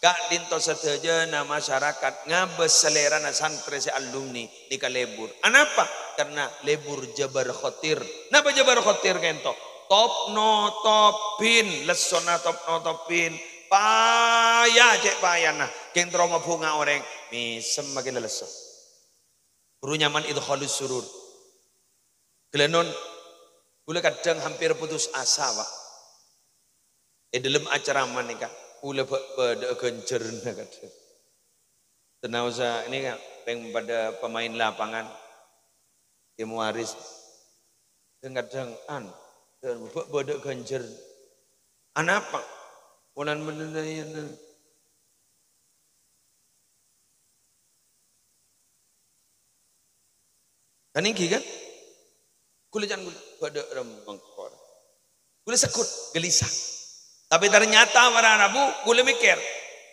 ka'dinto sadhâjâna masyarakat ngabâs salèrana santrè sè alumni nèka lebur. Anapa? Karna lebur jâbâr khotir. Napa jâbâr khotir ka'dinto? Top-notobin, lessona top-notobin. Paya cè' payana. Kèng terro mabhunga orèng, mèsem makè la lesso. Buru nyaman idkhalus surur. Ghellâ' non, kaulâ kadhâng hampir putus asa, Pak. È dâlem acara panèka, kaulâ bâ-, bâdâ'â ghânjhârânna kadhâng. Tenaosa ini kan, pèng padâ pemain lapangan, tim waris. Kadhâng-kadhâng, an, bâ-, bâdâ'â ghânjhâr. Anapa? Polana bendher. Kan èngghi, kan? Kaulâ can kaulâ, bâdâ remmeng kor. Kaulâ segghut, gelisah. Tapè ternyata para rabu, kaulâ mèkkèr,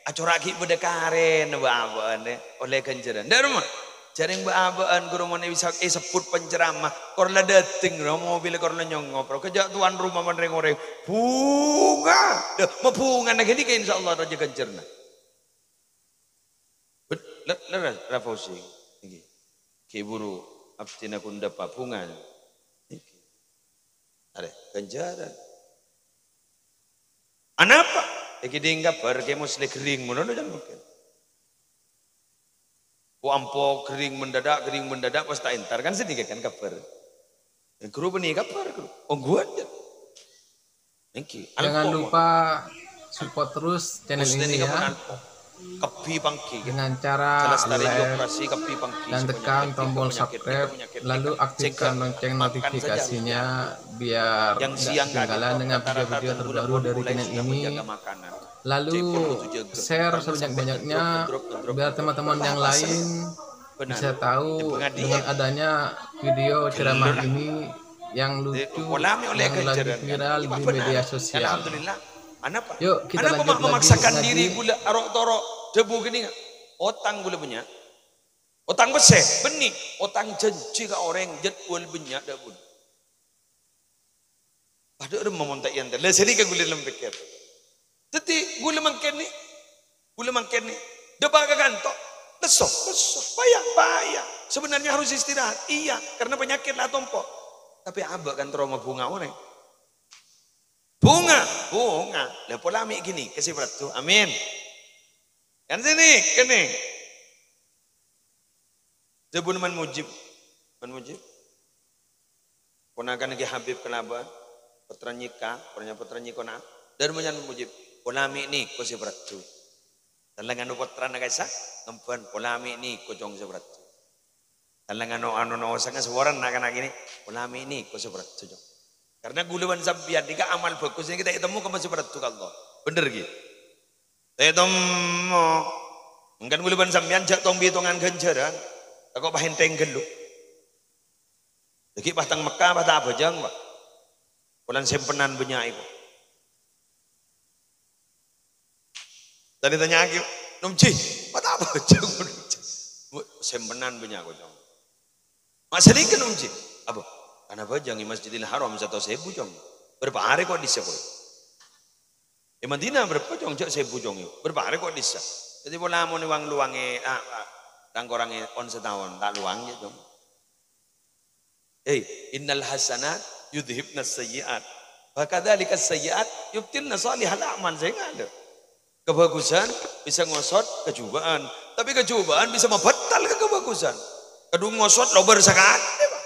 "Acora' ghi' bâdâ karèna bâ'-abâ'ân, eh, ollè ghânjhârân." Dâ' remma? Jhâreng bâ'-abâ'ân, ghuru mon bisa èsebbhut penceramah, kor la dâteng, ro, mobil kor la nyongop, ro, kèjhâ' towan roma bân rèng-orèng. Bhunga! Dâ', mabhungana ghânèka, insyaallah, rajâ ghânjhârânna. Bet-, le-, lerres, Ra Fauzi. Ngghi. Ghi' buru abdhina kundhâpa bhunga. Ngghi. Arè, ghânjhârân. Anapa? Èkèdhing kabhâr Kè Musleh ghering mono can mungkin. Ko ampo ghering mendadak, ghering mendadak, pas ta' entar kan sanèka kan kabhâr. Ghuru bânnè kabhâr, ghuru. Ongghuwân, ya. Ngghi, Jangan alpo, lupa support terus channel Muslim ini ngghi pon ya, alpo. Kabbhi pangghi, ngghi. Dengan cara Jelas tarik like operasi kabbhi pangghi, dan tekan tombol subscribe, lalu aktifkan lonceng notifikasinya biar nggak ketinggalan dengan video-video terbaru dari channel ini. Lalu share sebanyak-banyaknya biar teman-teman yang lain bisa tahu dengan adanya video ceramah ini yang lucu, yang lagi viral di media sosial. Alhamdulillah. Anapa? Yuk, kita lanjut lagi ngaji. Anapa ma' memaksakan diri kaulâ aro'-toro' dhâbu ghânèka? Otang kaulâ bânnya'. Otang pèssè, bânnè. Otang janji ka orèng, jadwal bânnya' dhâbuna. Padâ remma mon ta' èyantar. Lah, sanèka kaulâ lem pèkkèr. Dhâddhi, kaulâ mangkèn nè, kaulâ mangkèn nè, dâpa' ka kanto. Lesso, lesso. Paya, paya. Sebenarnya harus istirahat. Iya, karena penyakit la tompo. Tapè abâ' kan terro mabhunga orèng. Bhunga, bhunga. Lah, pola mè' ghânèka sè parlo. Amin. Kan sini, kene. Dhâbuna Man Mujib. Man Mujib. Ponakan Ki Habib Kalaba, pottrana Nyika, pottrana, pottrana Nyikona. Dhâr Man Mujib. Pola mè' nèko sè parlo. Talangano pottrana kaisa, ngemban, pola mè' nèko, Cong, sè parlo. Talangano, ano, no, sanga saporana na'-kana' kene, pola mè' nèko sè parlo, Cong. Karena kaulâ bân sampèyan nèka amal bhâghus nèka ta' ètemmo kemma sè parlo ka Allah. Bhender, ghi? Tètommo. Mangkana kaulâ bân sampèyan jhâ' tong-bitongan ghânjhârân. Tako' pas ènthèng ghâllu. Dhâggi' pas teng Mekkah, pas ta' abhâjâng, Pak. Polana sèmpenan bânnya' èko. Tadi tanya'aghi, "Nom Ji, pas ta' abhâjâng, Nom Ji?" "Bu, sèmpenan bânnya' èko, Cong." "Ma' sanèka, Nom Ji?" "Apa?" "Kan abhâjâng è Masjidil Haram saratos èbu, Cong. Bârâmpa arè ko' è dissa, koy?" "È Madinah bârâmpa, Cong?" "Jhâ' sèbu, Cong, yâ." "Bârâmpa arè ko' è dissa?" Dhâddhi pola mon è wang-lowangè, a, a, rang-korangè on sataon, ta' lowang, yâ, Cong. Eh, "Innal hasanat yudhibnas sayyi'at. Wa kadzalikas sayyi'at yubtilna shalihal a'mal." Sè ngadâ'. Kabhâghusân bisa ngosot kajhubâ'ân, tapè kajhubâ'ân bisa mabhâtal ka kabhâghusân. Kadhung ngosot lobâr sakalè, Pak.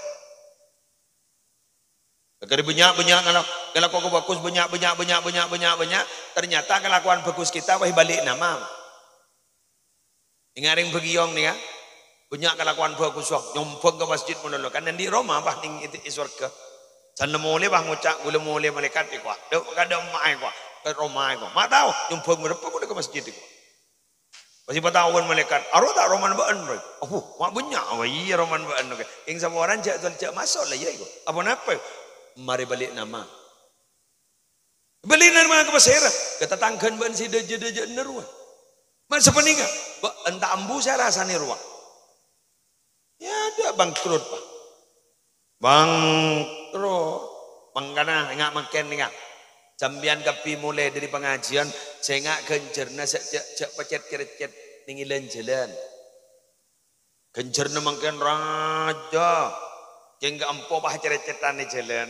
Ghâri bânnya'-bânnya' ngala-, ngalako kabhâghus bânnya', bânnya', bânnya', ternyata kalakowan bhâghus kita pas èbâli' nama. Ènga' rèng Bâgiyong nèka, bânnya' kalakowan bhâghus, wah, nyombhâng ka masjid malolo. Kan andi' roma, pas nèng è, è sowarghâ. Sè molè, pas ngoca', "Kaulâ molè malaèkat èko, dâ', kadâ' emma'a èko, ka roma èko." Ma' tao, nyombhâng bârâmpa kaulâ ka masjid èko. Pas èpataowan malaèkat, "Aro ta' romana bâ'ân, Roy?" "Abu, ma' bânnya'." "Oh iyâ, romana bâ'ân, oke." Kèng saporana jhâ', jhâ' maso' la iyâ èko. Apa napa? Marè bâli' nama. Bâli' nama ka pasèra? Ka tatangghâna bâ'ân sè dâjâ-dâjâna rowa. Ma' sapanèka, bâ'ân ta' ambu sè arasanè rowa. Yâ, dâ' bangkrut, Pak. Bangkrut. Mangkana, ènga' mangkèn, ènga'. Sampèyan kabbhi molaè dâri pangajiân, sènga' ghânjhârânna sè jhâ', jhâ' pècèt cèrècèt nèng è lan-jhâlân. Ghânjhârânna mangkèn rajâ. Kèng kaempo pas cèrècètan è jhâlân.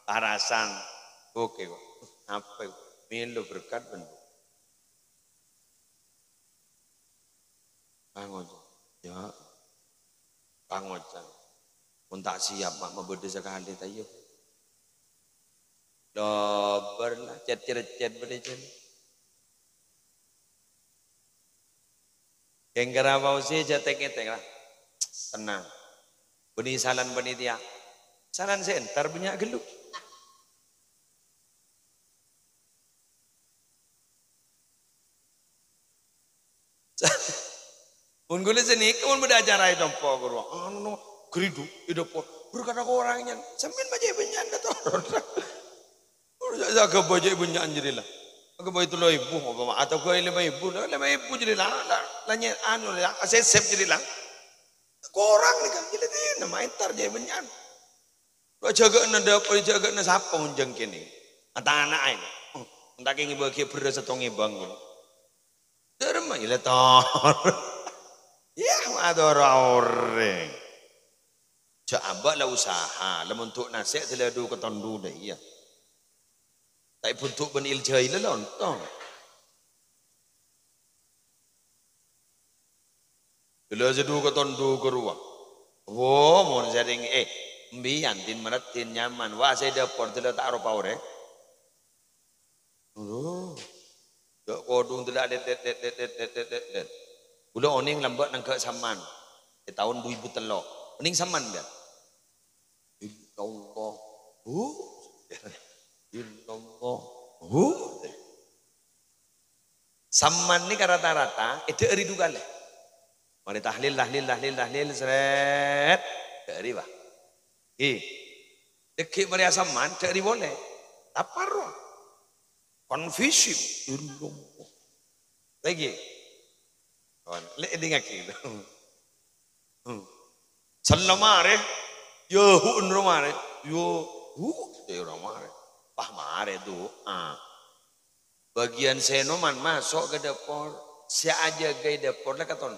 Arasan. Oke, kok. Apa, kok? Mèlo berkat, bân. Pangoca'. Yâ. Pangoca'. Mon ta' siap, ma' mabâdâ sakalè, ta' iyâ? Lobâr la, cèt-cèrècèt bâdâ jân. Kèng kèra Fauzi jhâ' tèk-ngètèk la. Tenang. Bânnè salan panitia. Salan sè entar bânnya' ghâllu. Mon ghulâ sanèka, mon bâdâ acara è compo' ghuru, anu, no, Geridu, è dâpor. Berkata ka orangnya, "Sampèyan bâjâ bânnya'an, Dato'." Udah sa-, sa-, bâjâ bânnya'an jârèya la. Agak bâjâ tello èbu, apa ma-, atau ke lima èbu, la, lima èbu jârèya la, la, la nye-, anu la, asèsèp jârèya la. Korang nèka, jârèya dina, ma' entar jâ bânnya'an. Lo jâgâna dâpor, jâgâna sapa mon jâng kènè'. Atana'a ini. Hmm, entah kèngèng bâgi bherrâs sèttong èbâng, ngono. Dâremma, iyâ, la tor. Iyâ, mator orèng. Jhâ' abâ' la usaha, la mondhuk nasè' dâlâ du ka tondu dâ iyâ. Ta' èbhunto' bân il jahil la ontong. Dâlâ sè du ka tondu ka rowa. Wo, mon sèrèng, eh, mbiyan din maraddhin nyaman. Wa, sè dâpor dâlâ ta' aropa orèng. Aduh. Jhâ' kodhung dâlâ det, det, det. Kaulâ onèng lambâ' nangghâ' samman. È taon du èbu tello'. Onèng samman, kan? Illallah. Hu. Illallah. Hu. Samman nèka rata-rata èdhâ'âri du kalè. Marè tahlil, tahlil, tahlil, tahlil, sret. Dhâ'âri, wah. Ghi. Dhâggi' marè asamman, dhâ'âri polè. Lapar, wah. Confusing. Illallah. Lagi. Kawan, lè' èdingngaghi. Hmm. Sella marè, yâ hu' onro marè, yâ hu', yâ ora marè. Pas marè du'a. Bâgiyân sè ènoman maso' ka dâpor, sè ajâgâ è dâpor la katon.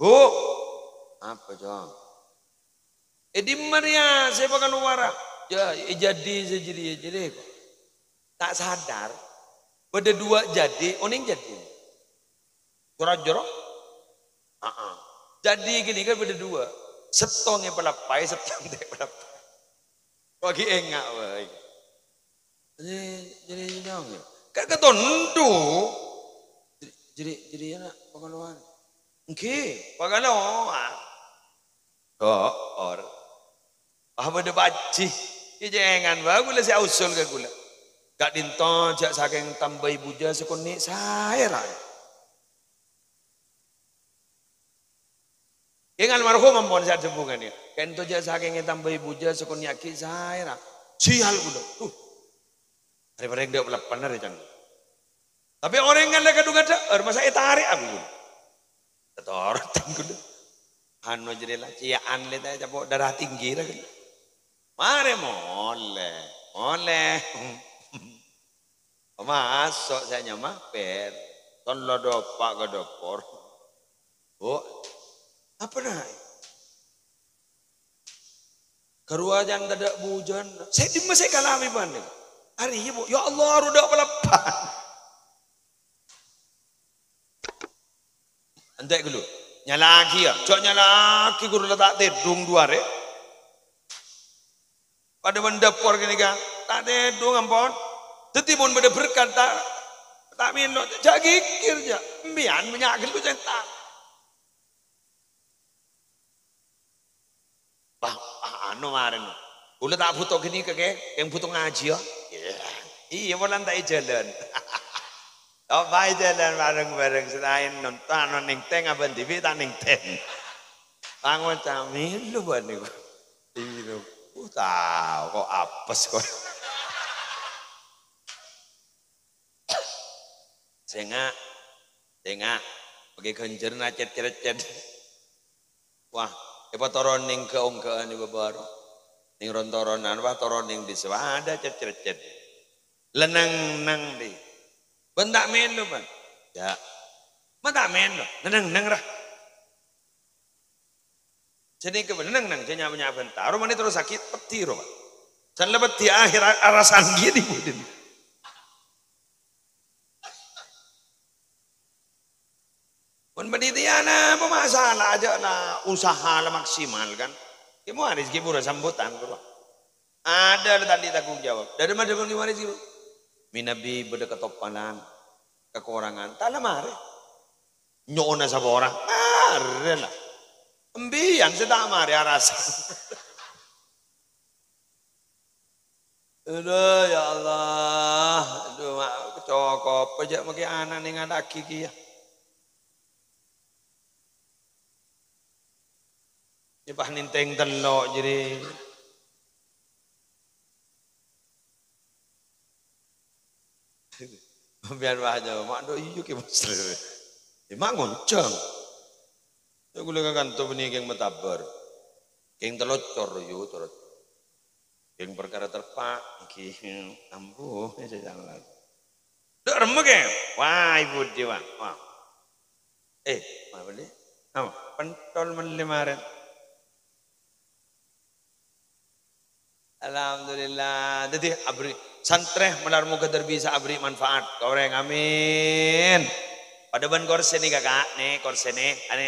Bu, apa, Cong? È dimma rèya sè èpakalowara? Yâ, è jadi sè jârèya, jârèya. Ta' sadar, bâdâ duwâ' jadi, onèng jadi. Joro-joro? Aa. Jadi ghânèka bâdâ duwâ'. Sèttong èpalappaè, sèttong ta' èpalappaè. Kok ghi' enga' bhâi. Jadi, jadi, jadi, ya. Kan katondu. Jadi, jadi, jadi anak pengeluar. Engghi, pengeluar. Koor. Wah, bâdâ pajhi. Kèjhângan bhâi kaulâ sè ausul ka kaulâ. Ka'dinto jhâ' sakèng tambâi bujâ sakonè' saè, ra. Kèng almarhum ampon sè adhâbu ghânèka. Ka'dinto jhâ' sakèng ètambâi bujâ sakonè' aghi' saè, ra. Sial kaulâ. Duh. Rè-parèng dâ' peleppana rè can. Tapè orèng ngala' kadhung adhâ'âr, masa ètarèk aku. Tatorotan kaulâ. Anu jârèya la, cèya'an lè ta' ècapo' darah tinggi ra kaulâ. Marè molè, molè. Maso' sè nyama per. Ton lo dopa' ka dâpor. Bu, apa, Nak? Karowa can tadâ' bujâna. Sè dimma sè èkalabhi bâ'na? Arèya, Bu. Ya Allah, ru dâ' peleppana. Entè' ghâllu. Nyala'aghi, yâ. Jhâ' nyala'aghi, ghuru la ta' tèdung du arè. Padâ bân dâpor ghânèka. Ta' tèdung, ampon. Dhâddhi, mon bâdâ berkat, ta', ta' mèlo. Jhâ' ghighir, jhâ'. Empèyan bânnya' ghâllu, cènta. Wah, ah, anu marèn. Kaulâ ta' bhuto ghânèka, Kè. Kèng bhuto ngajhi, yâ. Iyâ. Iyâ, polana ta' èjhâlân. Apa èjhâlân bareng-bareng sè laèn nonton, nèng tèng, abâ' dhibi' ta' nèng tèng. Pangoca' mèlo bâ'na. Iyâ, uh, tao, kok apes, kok. Sènga', sènga', pagghun ghânjhârânna cèt-cèrècèt. Wah, èpatoron nèng ghâ-ongghâ'ân è bâbâ rowa. Nèng ron-toronan, wah, toron nèng dhisa, wah, adâ' cèt-cèrècèt. Lennang-nang, dhi. Bân ta' mèlo, bân. Yâ. Ma' ta' mèlo, lennang-nang, ra. Sè nèka bân, neng-neng, jhâ' nya'-nya' bhânta. Romana terros sakè', peddhi, rowa. San la peddhi, akhèr a-, arasan ghi' nèko, dhin. Mon panitiana apa masalah, ajâ' la usaha la maksimal, kan. Kè Muwaris ghi' buru sambhutan, rowa. Adâ' la ta' andi' tanggung jawab. Dâri ma' dâ' Kè Muwaris ghi', Bu? Mènabi bâdâ katoppalan, kakorangan, ta' la marè. Nyo'ona sapora, marè la. Empèyan sè ta' marè arasan. Aduh, ya Allah. Aduh, ma' cokop jhâ' makè ana' nèng adâghi kèya. Nyepah nèntèng tello' jârèya. Sampèyan wah jâwâb, "Ma' dâ' iyâ Kè Mas." È, ma' ngonjhâng. Yâ, ghulâ ka kanto bânnè kèng matabâr. Kèng tello' cor, yu, cor. Kèng parkara terpa', ghi ambu, sè salah. Dâ' remma, Kè? Wah, ibu dhi, wah. Wah. Eh, ma' bâli? Apa? Pentol mellè marèn. Alhamdulillah. Dhâddhi, aberri' santrè, malar moghâ dhâr bisa aberri' manfaat ka orèng. Amin. Padâ bân korsè nèka, Ka', nè, korsè nè, anè.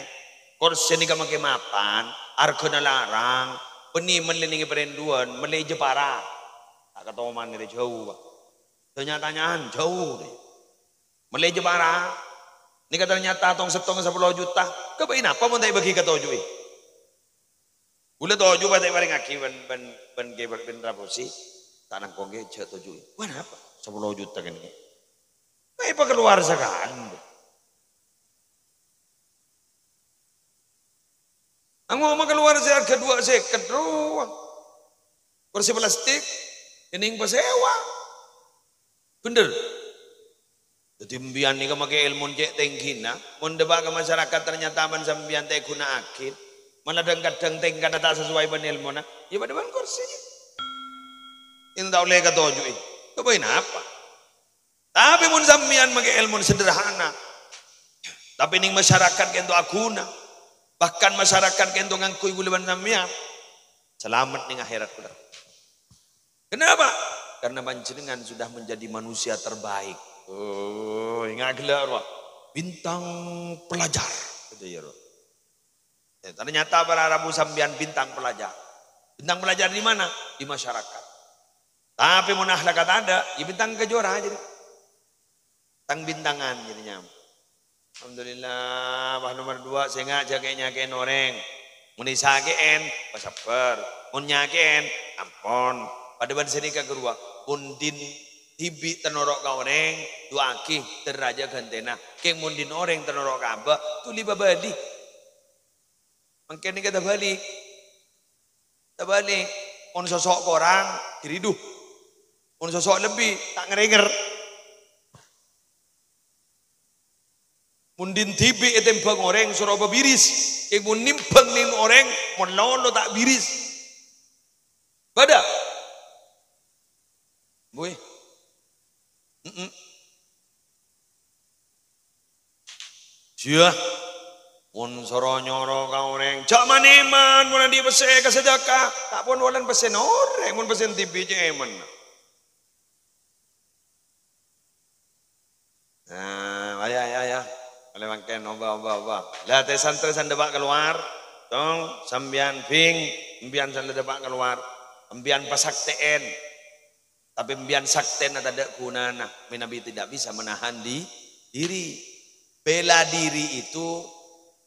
Korsè nèka makè mapan, arghâna larang, bânnè mellè nèng è parèndhuwân, mellè è Jepara. Ta' katoman nèka jhâu, Pak. Tanya-tanyaan, jhâu, rè. Mellè è Jepara. Nèka ternyata tong-settong sapolo juta. Kabâi napa mon ta' èbâgi ka toju'è? Ghulâ toju' pas ta' èparèngaghi bân, bân, bân Kè, bân Raposi. Ta' langkong Kè, jhâ' toju'è. Wah, napa? Sapolo juta kan, Kè. Ma' èpakalowar sakalè. Ango' makalowar sè arghâ duwâ' sèket rowa. Korsè plastik, kènèng pasèwa. Bhender. Dhâddhi, sampèyan nèka makè èlmo cè' tèngghina, mon dâpa' ka masyarakat ternyata bân sampèyan ta' èghuna'aghi, malah dhâng-kadhâng tèngkatta ta' sesuai bân èlmona, yâ padâ bân korsè. Ènta' ollè katoju'è. Kabâi napa? Tapè mon sampèyan makè èlmo sederhana, tapè nèng masyarakat kènto aghuna, bahkan masyarakat kènto ngangghuy ghulâ bân sampèyan, salamet nèng akhèrat, Saudara. Kenapa? Karena panjenengan sudah menjadi manusia terbaik. Oh, enga' ghellâ' rowa. Bintang pelajar. Gitu ya, rowa. Ya, ternyata para rabu sampèyan bintang pelajar. Bintang pelajar di mana? Di masyarakat. Tapè mon akhlakka tadâ', ya bintang kejuaraan jârèya. Tang-bintangan jârèya. Alhamdulillah, wah, nomer duwâ', sènga' jhâ' kè-nyakè'èn orèng. Mon èsakè'èn, pasabbhâr. Mon nyakè'èn, ampon. Padâ bân sanèka ghâruwa, mon dhin dhibi' ta' noro' ka orèng, du'aaghi, dhâr rajâ ghântèna. Kèng mon dhin orèng ta' noro' ka abâ', dhuli pabâli. Mangkèn nèka tabâli'. Tabâli'. Mon sosso' korang, ghiridu. Mon sosso' lebbi, ta' ngèrèngèr. Mon dhin dhibi' ètèmbhâng orèng, soro pabiris. Kèng mon nèmbhâng nèng orèng, mon lolo ta' biris. Padâ? Buy. Mm-mm. Jiyâ, mon soro nyoro ka orèng, jhâ' man-èman, mon andi' pèssè ka sadâkah, ta' pon wolana pèssèna orèng, mon pèssèna dhibi' cè' èman. Nah, aya, aya, aya. Ollè mangkèn, obâ, obâ, obâ. La, tè-santrè sè dâpa' kalowar, tong, sampèyan bing, sampèyan sè dâpa' kalowar, sampèyan pasaktè'èn. Tapè sampèyan saktèna tadâ' ghunana, mènabi tidak bisa menahan di-, diri. Bela diri itu,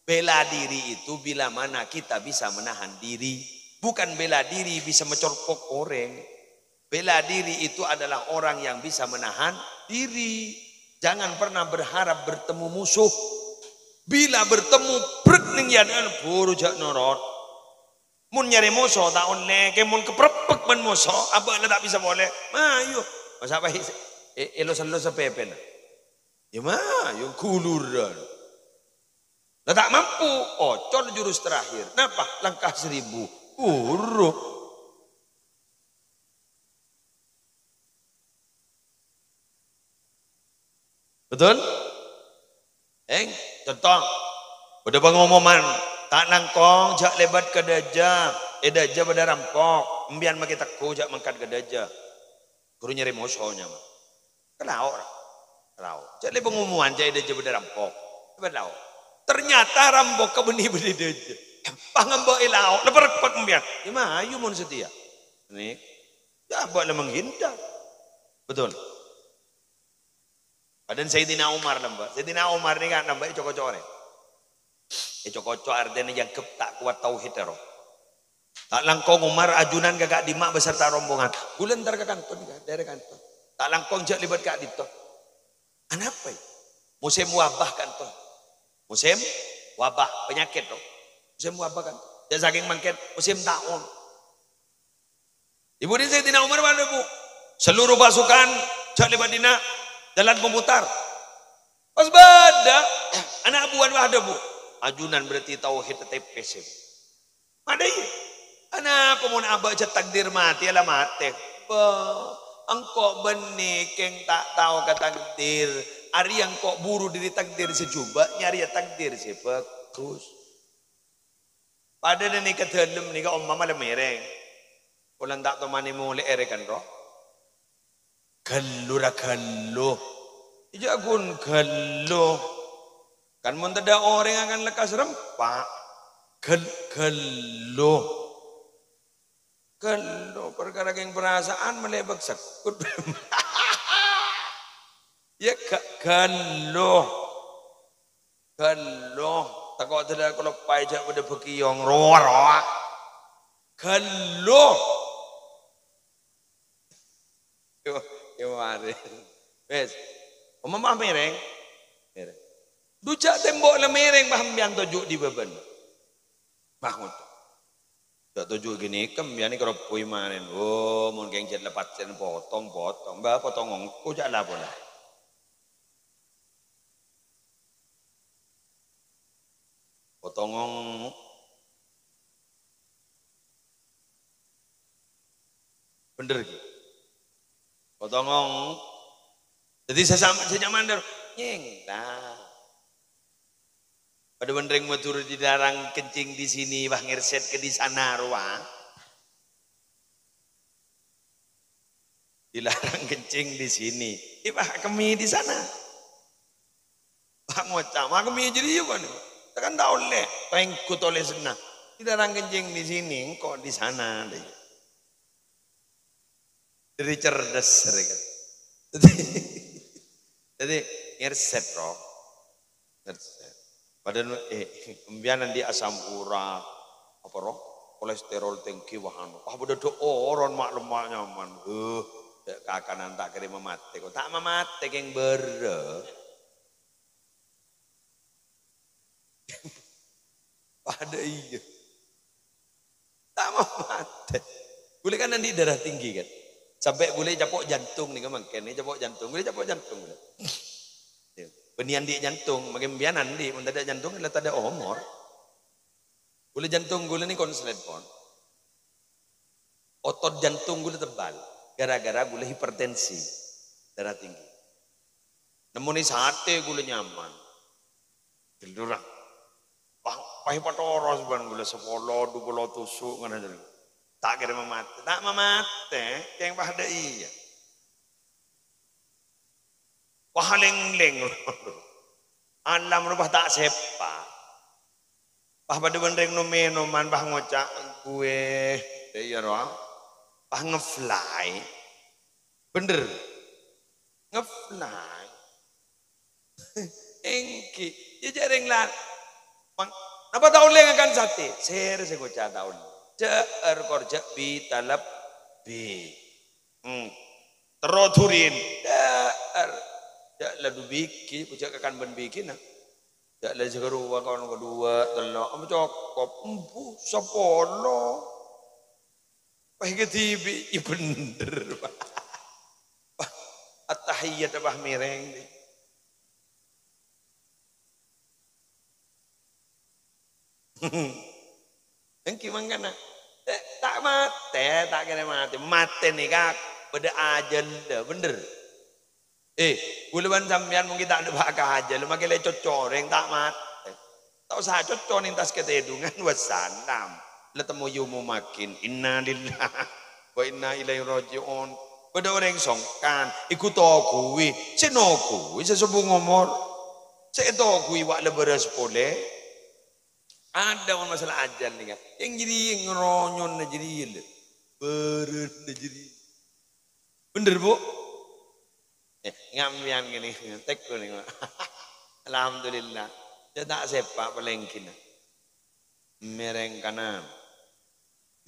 bela diri itu bila mana kita bisa menahan diri. Bukan bela diri bisa mencorpok orèng. Bela diri itu adalah orang yang bisa menahan diri. Jangan pernah berharap bertemu musuh. Bila bertemu, brek nèng yâ, buru jhâ' norot. Mon nyarè moso ta' ollè, kè mon kapreppek bân moso, abâ' la ta' bisa polè. Mayu, masa' paè, e-, èlos-ellos sapèpèna. Yâ mayu, ghuluran. La ta' mampu, ocol jurus terakhir. Napa? Langkah seribu. Buruk. Betul? Eng, conto. Bâdâ pangomoman, ta' langkong jhâ' lèbât ka dâjâ. È dâjâ bâdâ rampok, sampèyan makè tegghu jhâ' mangkat ka dâjâ. Ghuru nyarè moso nyamana. Ka lao', ra? Ka lao'. Jhâ' lè pangomoman, jhâ' è dâjâ bâdâ rampok. Lèbât lao'. Ternyata rampokka bânnè bâdâ è dâjâ. Pas ngambâ'è lao', la pareppek sampèyan. Yâ mayu mon satèya. Nè. Yâ abâ' la menghindar. Betul. Padahal Sayyidina Umar lambâ'. Sayyidina Umar nèka lambâ' èco-koco orèng. Èco-koco artèna èangghep ta' kowat tauhid, ro. Ta' langkong Umar ajunan ka ka'dimma beserta rombongan. Ghulâ entar ka kanto nèka, dâri kanto. Ta' langkong jhâ' lèbât ka'dinto. Anapa, yâ? Mosèm wabah kanto. Mosèm wabah, penyakit, ro. Mosèm wabah kanto. Jhâ' sakèng mangkèn, musim taon. È budina Sayyidina Umar padâ, Bu. Seluruh pasukan, jhâ' lèbât dinna', jalan pemutar. Pas bâdâ, ana' buwân padâ, Bu. Ajunan berarti tauhid tepes, ya. Madâ iyâ. Anapa mon abâ' jhâ' takdir matè, la matè? Bâ, engko' bânnè kèng ta' tao ka takdir. Arèya engko' buru dâri takdir sè jhubâ', nyarèya takdir sè bhâghus. Padâna nèka dâlem nèka ompama la mèrèng. Polana ta' tomanè molè èrè kan, ro? Ghâllu ra ghâllu. Iyâ ghun ghâllu. Kan mon tadâ' orèng akan lekkas rempa'. Ghâl-, ghâllu. Ghâllu, parkara kèng perasaan malè bâk sekut. Iyâ, ghâ-, ghâllu. Ghâllu, tako' tadâ' kaloppaè jhâ' padâ bâkèyong, rowa-rowa. Ghâllu. Yo, yo mare. Wes. Ompama mèrèng. Mèrèng. Dhu jhâ' tembok la mèrèng, pas sampèyan toju' dhi bâbâna. Pas ngoca'. Jhâ' toju' ghânèka, sampèyan nèka robbui marèn. Oh, mon kèng jhât lepat sen potong, potong. Mbah, potong ongko jhâ' la pola. Potong ong-, bhender, ghi? Potong ong-, dhâddhi sè sam-, sè nyaman dâr, nyèng, la. Padâ bân rèng Madhurâ, dilarang kencing di sini, wah, ngèrset ka di sana, rowa. Dilarang kencing di sini. Ipakemmi di sana. Pak ngoca', "Makemmi jârèya, Pak." Kan ta' ollè. Pengko tolèsanna. Dilarang kencing di sini, engko' di sana. Dâri cerdas, rè, kan. Dhâddhi, ngèrset, ro. Ngèrset. Padahal, eh, embiyan andi' asam urat, apa, ro? Kolesterol tinggi, wah, anu. Wah, padâ dâ' oron ma' lemma' nyaman. Huh, dâ' kakanan ta' kèra mamatè, kok. Ta' mamatè, kèng bârâ. Padâ iyâ. Ta' mamatè. Ghulâ kan andi' darah tinggi, kan. Sampè' ghulâ ècapo' jantung nèka mangkèn, ècapo' jantung, ghulâ ècapo' jantung, ghulâ. Yâ. Bânnè andi' jantung, makè embiyan andi', mon tadâ' jantung, la tadâ' omor. Ghulâ jantung ghulâ nèka konslet, pon. Otot jantung ghulâ tebal, gara-gara ghulâ hipertensi, darah tinggi. Nemmonè satè ghulâ nyaman. Ghellorra. Wah, pas patoros bân ghulâ sapolo, dupolo tusuk, ngono jârèya. Ta' kèra mamatè. Ta' mamatè, kèng padâ iyâ. Wah, lèng-lèng. Alam rowa ta' sèpa'. Pas padâ bân rèng nom-mènoman, pas ngoca', "Gue, iyâ, ro." Pas ngefly. Bhender. Ngefly. Èngghi. Yâ, jhâ' rèng la-, mang-, napa ta' ollè ngakan satè? Sèra sè ngoca' ta' ollè. Jhâ' erkor, jhâ' bi talebbi. Hmm. Terro dhuriyân. Dâ'âr. Jhâ' la du bighi, jhâ' kakan bân bighina. Jhâ' la jhâ' rowa, kakan kaduwâ', tello', apa cokop? Embu, sapolo. Pas kadhibi', iyâ bhender, Pak. Wah, at-tahiyat apa mèrèng, dhi. Èngghi mangkana. Eh, ta' matè, ta' kèra matè. Matè nèka bâdâ ajhâlla, bhender. Eh, ghulâ bân sampèyan mon ghi' ta' nèbâ' ka ajhâl, makè lè coccorèng, ta' matè. Ta' osa cocco nèng attas katèdungan, wassalam. La temmo yaumu makin. Innalillahi wa inna ilaihi raji'un. Bâdâ orèng songkan, èghu toghuwi. Sè noghuwi, sè sobbhu ngomor. Sè ètoghuwi wa' la bârâs polè. Adâ' mon masalah ajhâl nèka. Yang jârèya ngaronyonna jârèya, lho. Bârâna jârèya. Bhender, Bu? Eh, ngambiyan kènè, tekko nèko. Alhamdulillah. Jhâ' ta' sèpa' palèngghina. Mèrèng kanan.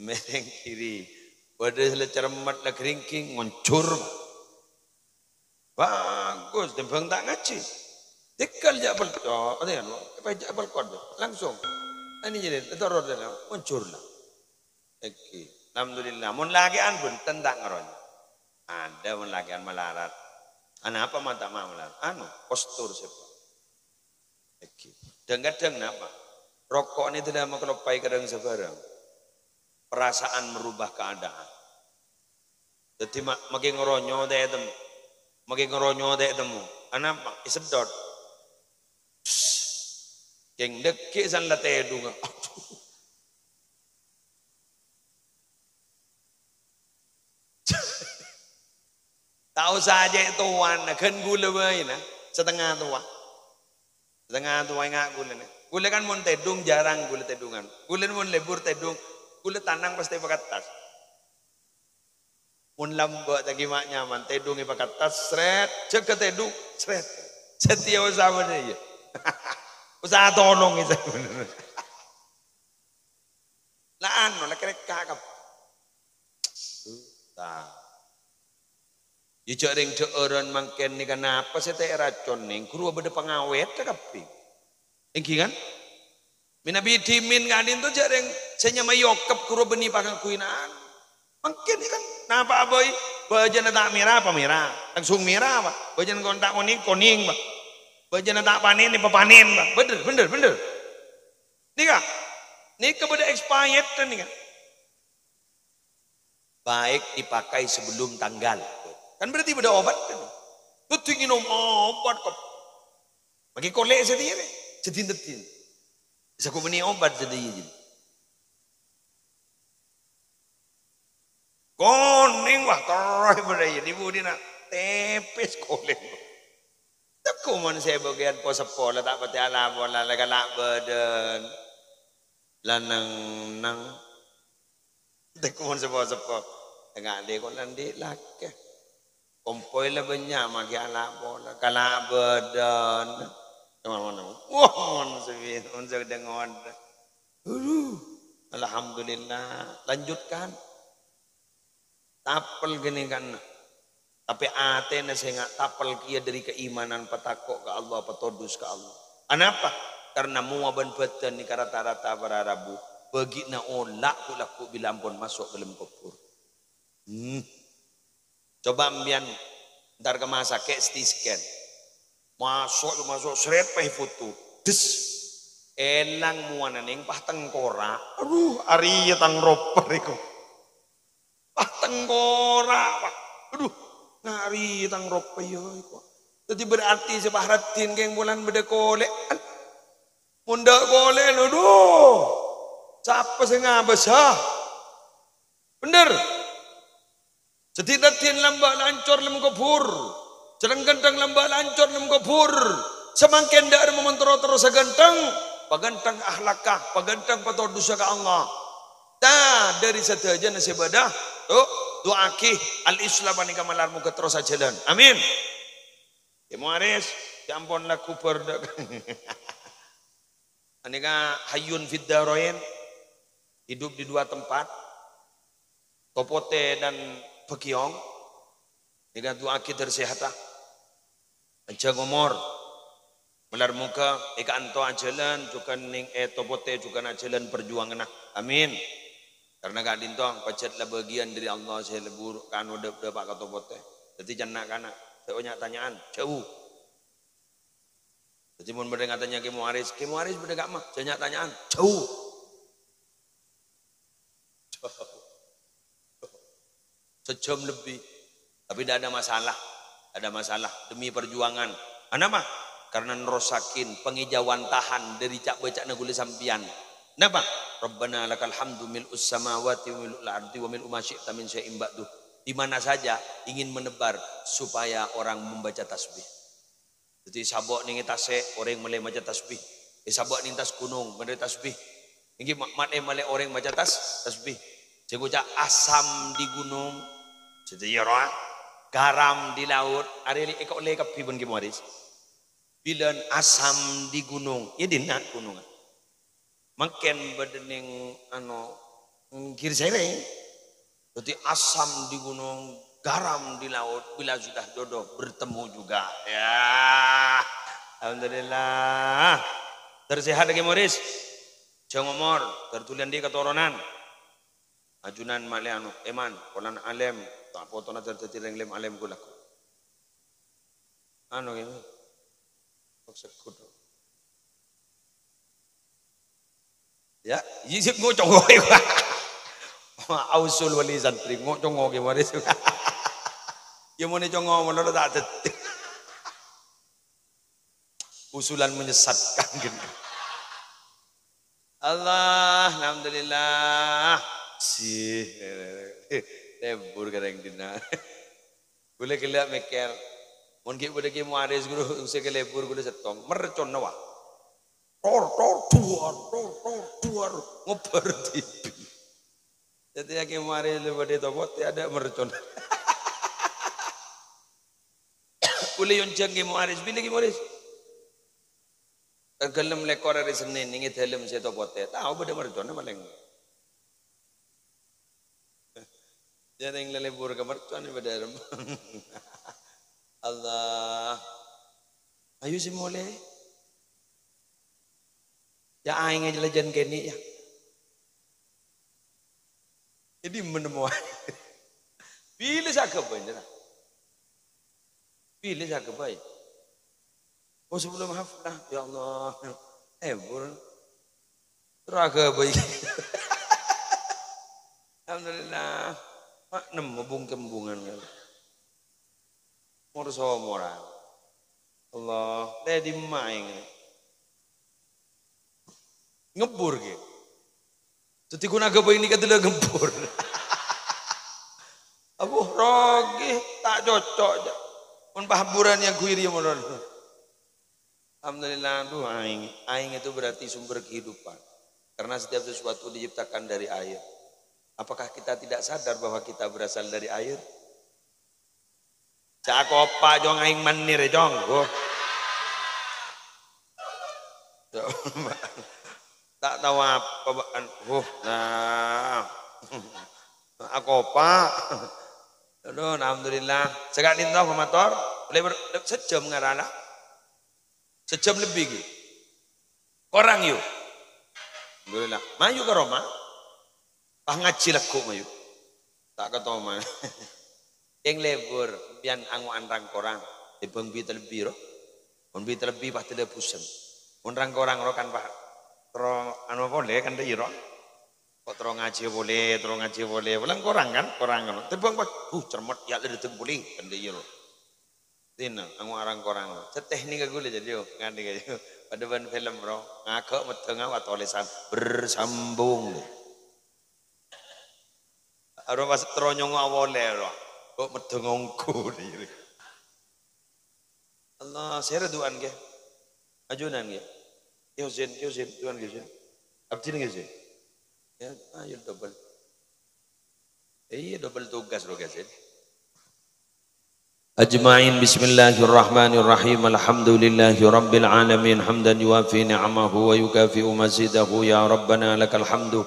Mèrèng kiri. Bâdâ sè la cermet, la gringging, ngoncor. Bagus, tèmbhâng ta' ngajhi. Tèghâl jhâ' pelcot, artèna, apa jhâ' pelkot, langsung. Anu jadi, terus, terus, muncul lah. Èngghi. Alhamdulillah. Mon lakè'an bhunten ta' ngeronya. Ada mon lakè'an malarat. Anapa ma' ta' ma' malarat? Anu, postur sèpa. Èngghi. Dhâng-kadhâng napa? Roko' nè dhâlâ makaloppaè kadhâng sabhârâng. Perasaan merubah keadaan. Dhâddhi ma-, makè ngeronya ta' ètemmo. Makè ngeronya ta' ètemmo. Anapa? Èseddhot. Kèng dhâggi' san la tèdhungnga. Aduh. Ta' osa cè' towana, ghân ghulâ bhâi na, satengnga towa. Satengnga towa enga' ghulâ na. Ghulâ kan mon tèdhung jarang ghulâ tèdhungan. Ghulâ mon lebur tèdhung, ghulâ tanang pastè pakattas. Mon lambâ' ta' ghi' ma' nyaman, tèdhung èpakattas, sret, jâgâ tèdhung, sret. Satèya osa bhender, iyâ. Osa tolong, iyâ. La anu, la kereka kabbhi. Ta. Iyâ jhâ' rèng dhâ'ârân mangkèn nèka napa sè ta' èracon, nèng? Ghuru bâdâ pangawèdhâ kabbhi. Èngghi kan? Mènabi dhimèn ka'dinto jhâ' rèng sè nyama Yokep ghuru bânnè pangangguy nan. Mangkèn kan? Napa bhâi? Bâjâna ta' mèra apa mèra? Langsung mèra, Pa'. Bâjâna kon-, ta' konèng, konèng, Pa'. Bâjâna ta' panèn, èpapanèn, Pa'. Bhender, bhender, bhender. Nèka, nèka bâdâ expired nèka. Baik dipakai sebelum tanggal. Kan berarti bâdâ obat kan? Dhâddhi ngènom obat kok. Makè kolè' sadhâjâ, sadhâjâ. Bisa kok bânnè obat sadhâjâ. Konèng, wah, terros bâdâ iyâ, di budina tèpès kolè'. Tekko mon sè bâgiyân po-seppo la ta' patè ala-pola, la kala' bâdân. La neng-neng. Tekko mon sè po-seppo. Enga' dhi' kok la andi' lakè. Kompoy la bânnya' makè ala-pola, kala' bâdân. Wah, mon sè bi-, mon sè dengngona. Aduh, alhamdulillah. Lanjutkan. Tapel ghânèka. Tapè atèna sè nga' tapel kèya dâri kaimanan, patako' ka Allah, patodus ka Allah. Anapa? Karna mowa bân bâdân nèka rata-rata para rabu bâgi'na ola' ghu'-lagghu' bilâ ampon maso' dâlem kobhur. Hmm. Coba empèyan entar ka masakè' C T scan. Maso', maso', sret, pas èfoto. Des. Èlang mowana nèng pas tengkora'. Aduh, arèya tang ropa rèko. Pas tengkora', Pak. Aduh, arèya tang ropa iyâ, iko. Dhâddhi berarti sè pas raddhin kèng bulân bâdâ kolè'an. Mon dâ' kolè'an, aduh. Sapa sè ngabâsa? Bhender. Sadhi-, dhâddhiyân lambâ' la ancor lem kobhur. Jhâlâng ghântheng lambâ' la ancor lem kobhur. Samangkèn dâ' remma mon terro-terrosa ghântheng, paghântheng akhlakka, paghântheng patodussa ka Allah. Ta, dâri sadhâjâna sè bâdâ, to, du'aaghi al-Islam panèka malar moghâ terros ajhâlân. Amin. Kè Muaris, ya ampon la ghubâr dâ'. Anèka hayyun fid darain, hidup di dua tempat, Topotè dan Bâkèyong. Nèka du'aaghi dâr sèhata. Panjhâng omor. Malar moghâ èkaanto ajhâlân, jhughân nèng è Topotè, jhughân ajhâlân parjuwanganna. Amin. Karna ka'dinto pajhât la bâgiyân dâri Allah sè lebur kano dhâp-, dhâpa' ka Topotè. Dhâddhi can na'-kana', jhâ' nya'-tanya'an, jhâu. Dhâddhi mon bâdâ ngatanya Kè Muaris, "Kè Muaris bâdâ ka'emma?" Jhâ' nya'-tanya'an, jhâu. Sejam lebih. Tapi tidak ada masalah. Ada masalah demi perjuangan. Anapa? Karena nerosakin pangèjhâwan tahan dâri ca'-bâca'na ghulâ sampèyan. Napa? Rabbana lakal hamdu mil'us samawati wa mil'ul ardi wa mil'u ma syi'ta min syai'in ba'du. Di mana saja ingin menebar supaya orang membaca tasbih. Dhâddhi, èsabâ' nèng è tasè', orèng mèlè maca tasbih. Èsabâ' nèng attas ghunong, mèlè tasbih. Èngghi ma-, ma'lè mèlè orèng maca tas-, tasbih. Sè ngoca' asam di gunung, sadhâjâ rowa, garam di laut, arèya li-, èkaollè kabbhi bân Kè Muaris. Bilân asam di gunung, iyâ dinna' ghunongnga. Mangkèn bâdâ nèng, ano, nèng Giri Sèrèng. Dhâddhi asam di gunung, garam di laut, bila sudah jodoh bertemu juga. Ya, alhamdulillah. Tersehat lagi, Moris. Panjhâng omor, dâr dhuli andi' katoronan. Ajunan ma'lè anu, èman, polana alèm, ta' potona dâr dhâddhi rèng lèm alèm ghulâ. Anu, ya. Kok segghut. Ya, iyâ, iyâ, ngocongo. Ausul wali santri, ngocongo ghi marè. Ya, mon ècongo, mon ta' dhâddhi. Usulan menyesatkan, gitu. Allah, alhamdulillah. Sih, lebur ka rèng dinna'. Ghulâ ghellâ' mèkkèr. Mon ghi' bâdâ Kè Muaris ghuru sè kalebur ghulâ sèttong, merconna, wa. Tor, tor, duar, tor, tor, duar, ngobbhâr dhibi'. Dhâddhi Kè Muaris lè bâdâ topo tè adâ' mercon. Ghulâ èyonjhâng Kè Muaris, bilâ Kè Muaris? Tangghâl nem lèkor arè Sennèn, neng è dâlem Sèto Potè. Tao bâdâ merconna palèng. Jhâ' neng lalebur ka mercon bâdâ rem. Allah. Ayo sè molè. Ya aèng jhâlâjhân kènè' ya. È dimma nemmo aèng? Bilâ sè aghâbây, jârèya. Bilâ sè aghâbây. Oh, sebelum haflah, ya Allah. Lebur. Terus aghâbây. Alhamdulillah. Ma' nemmo bung-kembungan kan. Mor-somoran. Allah, lè dimma aèng? Ngebbur, ghi. Dhâddhi ghun aghâbây nèka dâlâ ngebbur. Abu, rogi, ta' cocok, jâ. Mon pahburan yang kuiri mon. Alhamdulillah, aduh, aèng. Aèng itu berarti sumber kehidupan. Karena setiap sesuatu diciptakan dari air. Apakah kita tidak sadar bahwa kita berasal dari air? Ca'na kopa', Cong, aèng mennir, Cong. Huh. Ta' tao apa, bâ'na. Huh, nah. Akopa'. Aduh, alhamdulillah. Saka'dinto, mator. Boleh ber-, sejam ngarana. Sejam lebbi, ghi. Korang, yu. Alhamdulillah. Mayu ka roma. Pas ngajhi lagghu', mayu. Ta' katoma. Kèng lebur, sampèyan ango'an rang-korang. Tèmbhâng bi' talebbi, ro. Mon bi' talebbi, pas dâlâ buseng. Mon rang-korang, ro, kan, pas terro, anu, polè, kan, dâ' iyâ, ro. Kok terro ngajhi polè, terro ngajhi polè. Polana korang, kan? Korang, kan. Tèmbhâng, pas, huh, cermet, ya, la dâteng polè, kan, dâ' iyâ, ro. Dina, ango'an rang-korang. Sè teknik aku lho, jadi, yo, nganti kayu. Padâ bân film, bro. Ngaghâ' meddhângnga, wa, tolèsan bersambung. Aro pas terro nyongngo' polè, bro. Kok meddhângnga ongghu, nih. Allah, sèra du'an, ghi. Ajunan, ghi. Ki Husin, Ki Husin, du'an, Ki Husin. Abdhina, Ki Husin. Ya, ayo double. Iyâ, double tugas, ro, Ki Husin. أجمعين. بسم الله الرحمن الرحيم. الحمد لله رب العالمين، حمدا يوافي نعمه ويكافئ مزيده. يا ربنا لك الحمد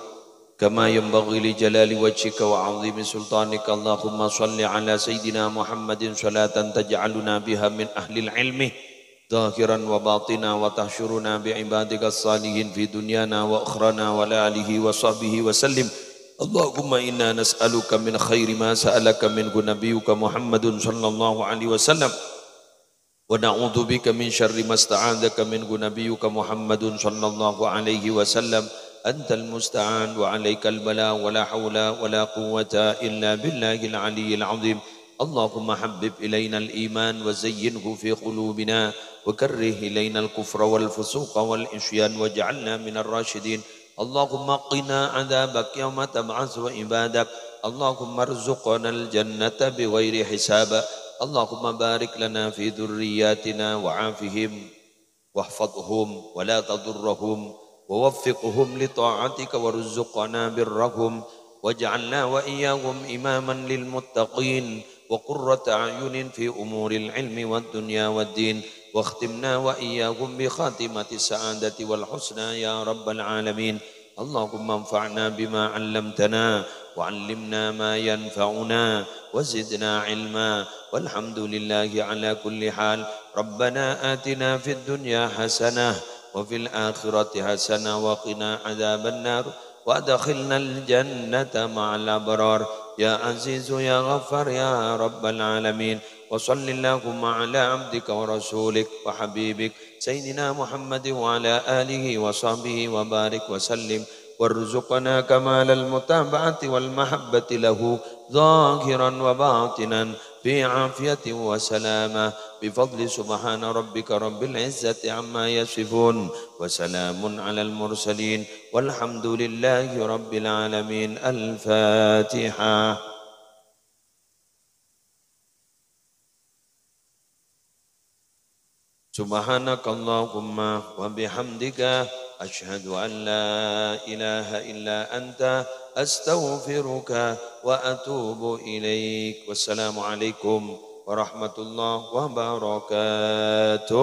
كما ينبغي لجلال وجهك وعظيم سلطانك. اللهم صل على سيدنا محمد صلاة تجعلنا بها من أهل العلم ظاهرا وباطنا، وتحشرنا بعبادك الصالحين في دنيانا وأخرانا، وعلى آله وصحبه وسلم. اللهم إنا نسألك من خير ما سألك منه نبيك محمد صلى الله عليه وسلم، ونعوذ بك من شر ما استعاذك منه نبيك محمد صلى الله عليه وسلم. أنت المستعان وعليك البلاغ، ولا حول ولا قوة إلا بالله العلي العظيم. اللهم حبب إلينا الإيمان وزينه في قلوبنا، وكره إلينا الكفر والفسوق والعصيان، واجعلنا من الراشدين. اللهم قنا عذابك يوم تبعث عبادك. اللهم ارزقنا الجنة بغير حساب. اللهم بارك لنا في ذرياتنا وعافهم واحفظهم ولا تضرهم ووفقهم لطاعتك وارزقنا برهم واجعلنا وإياهم إماما للمتقين وقرة أعين في أمور العلم والدنيا والدين واختمنا وإياهم بخاتمة السعادة والحسنى يا رب العالمين. اللهم انفعنا بما علمتنا وعلمنا ما ينفعنا وزدنا علما. والحمد لله على كل حال. ربنا آتنا في الدنيا حسنة وفي الآخرة حسنة وقنا عذاب النار وأدخلنا الجنة مع الأبرار يا عزيز يا غفار يا رب العالمين. وصل اللهم على عبدك ورسولك وحبيبك سيدنا محمد وعلى آله وصحبه وبارك وسلم وارزقنا كمال المتابعة والمحبة له ظاهرا وباطنا في عافية وسلامة بفضل سبحان ربك رب العزة عما يصفون وسلام على المرسلين والحمد لله رب العالمين. الفاتحة. سبحانك اللهم وبحمدك، أشهد أن لا إله إلا أنت، أستغفرك وأتوب إليك. والسلام عليكم ورحمة الله وبركاته.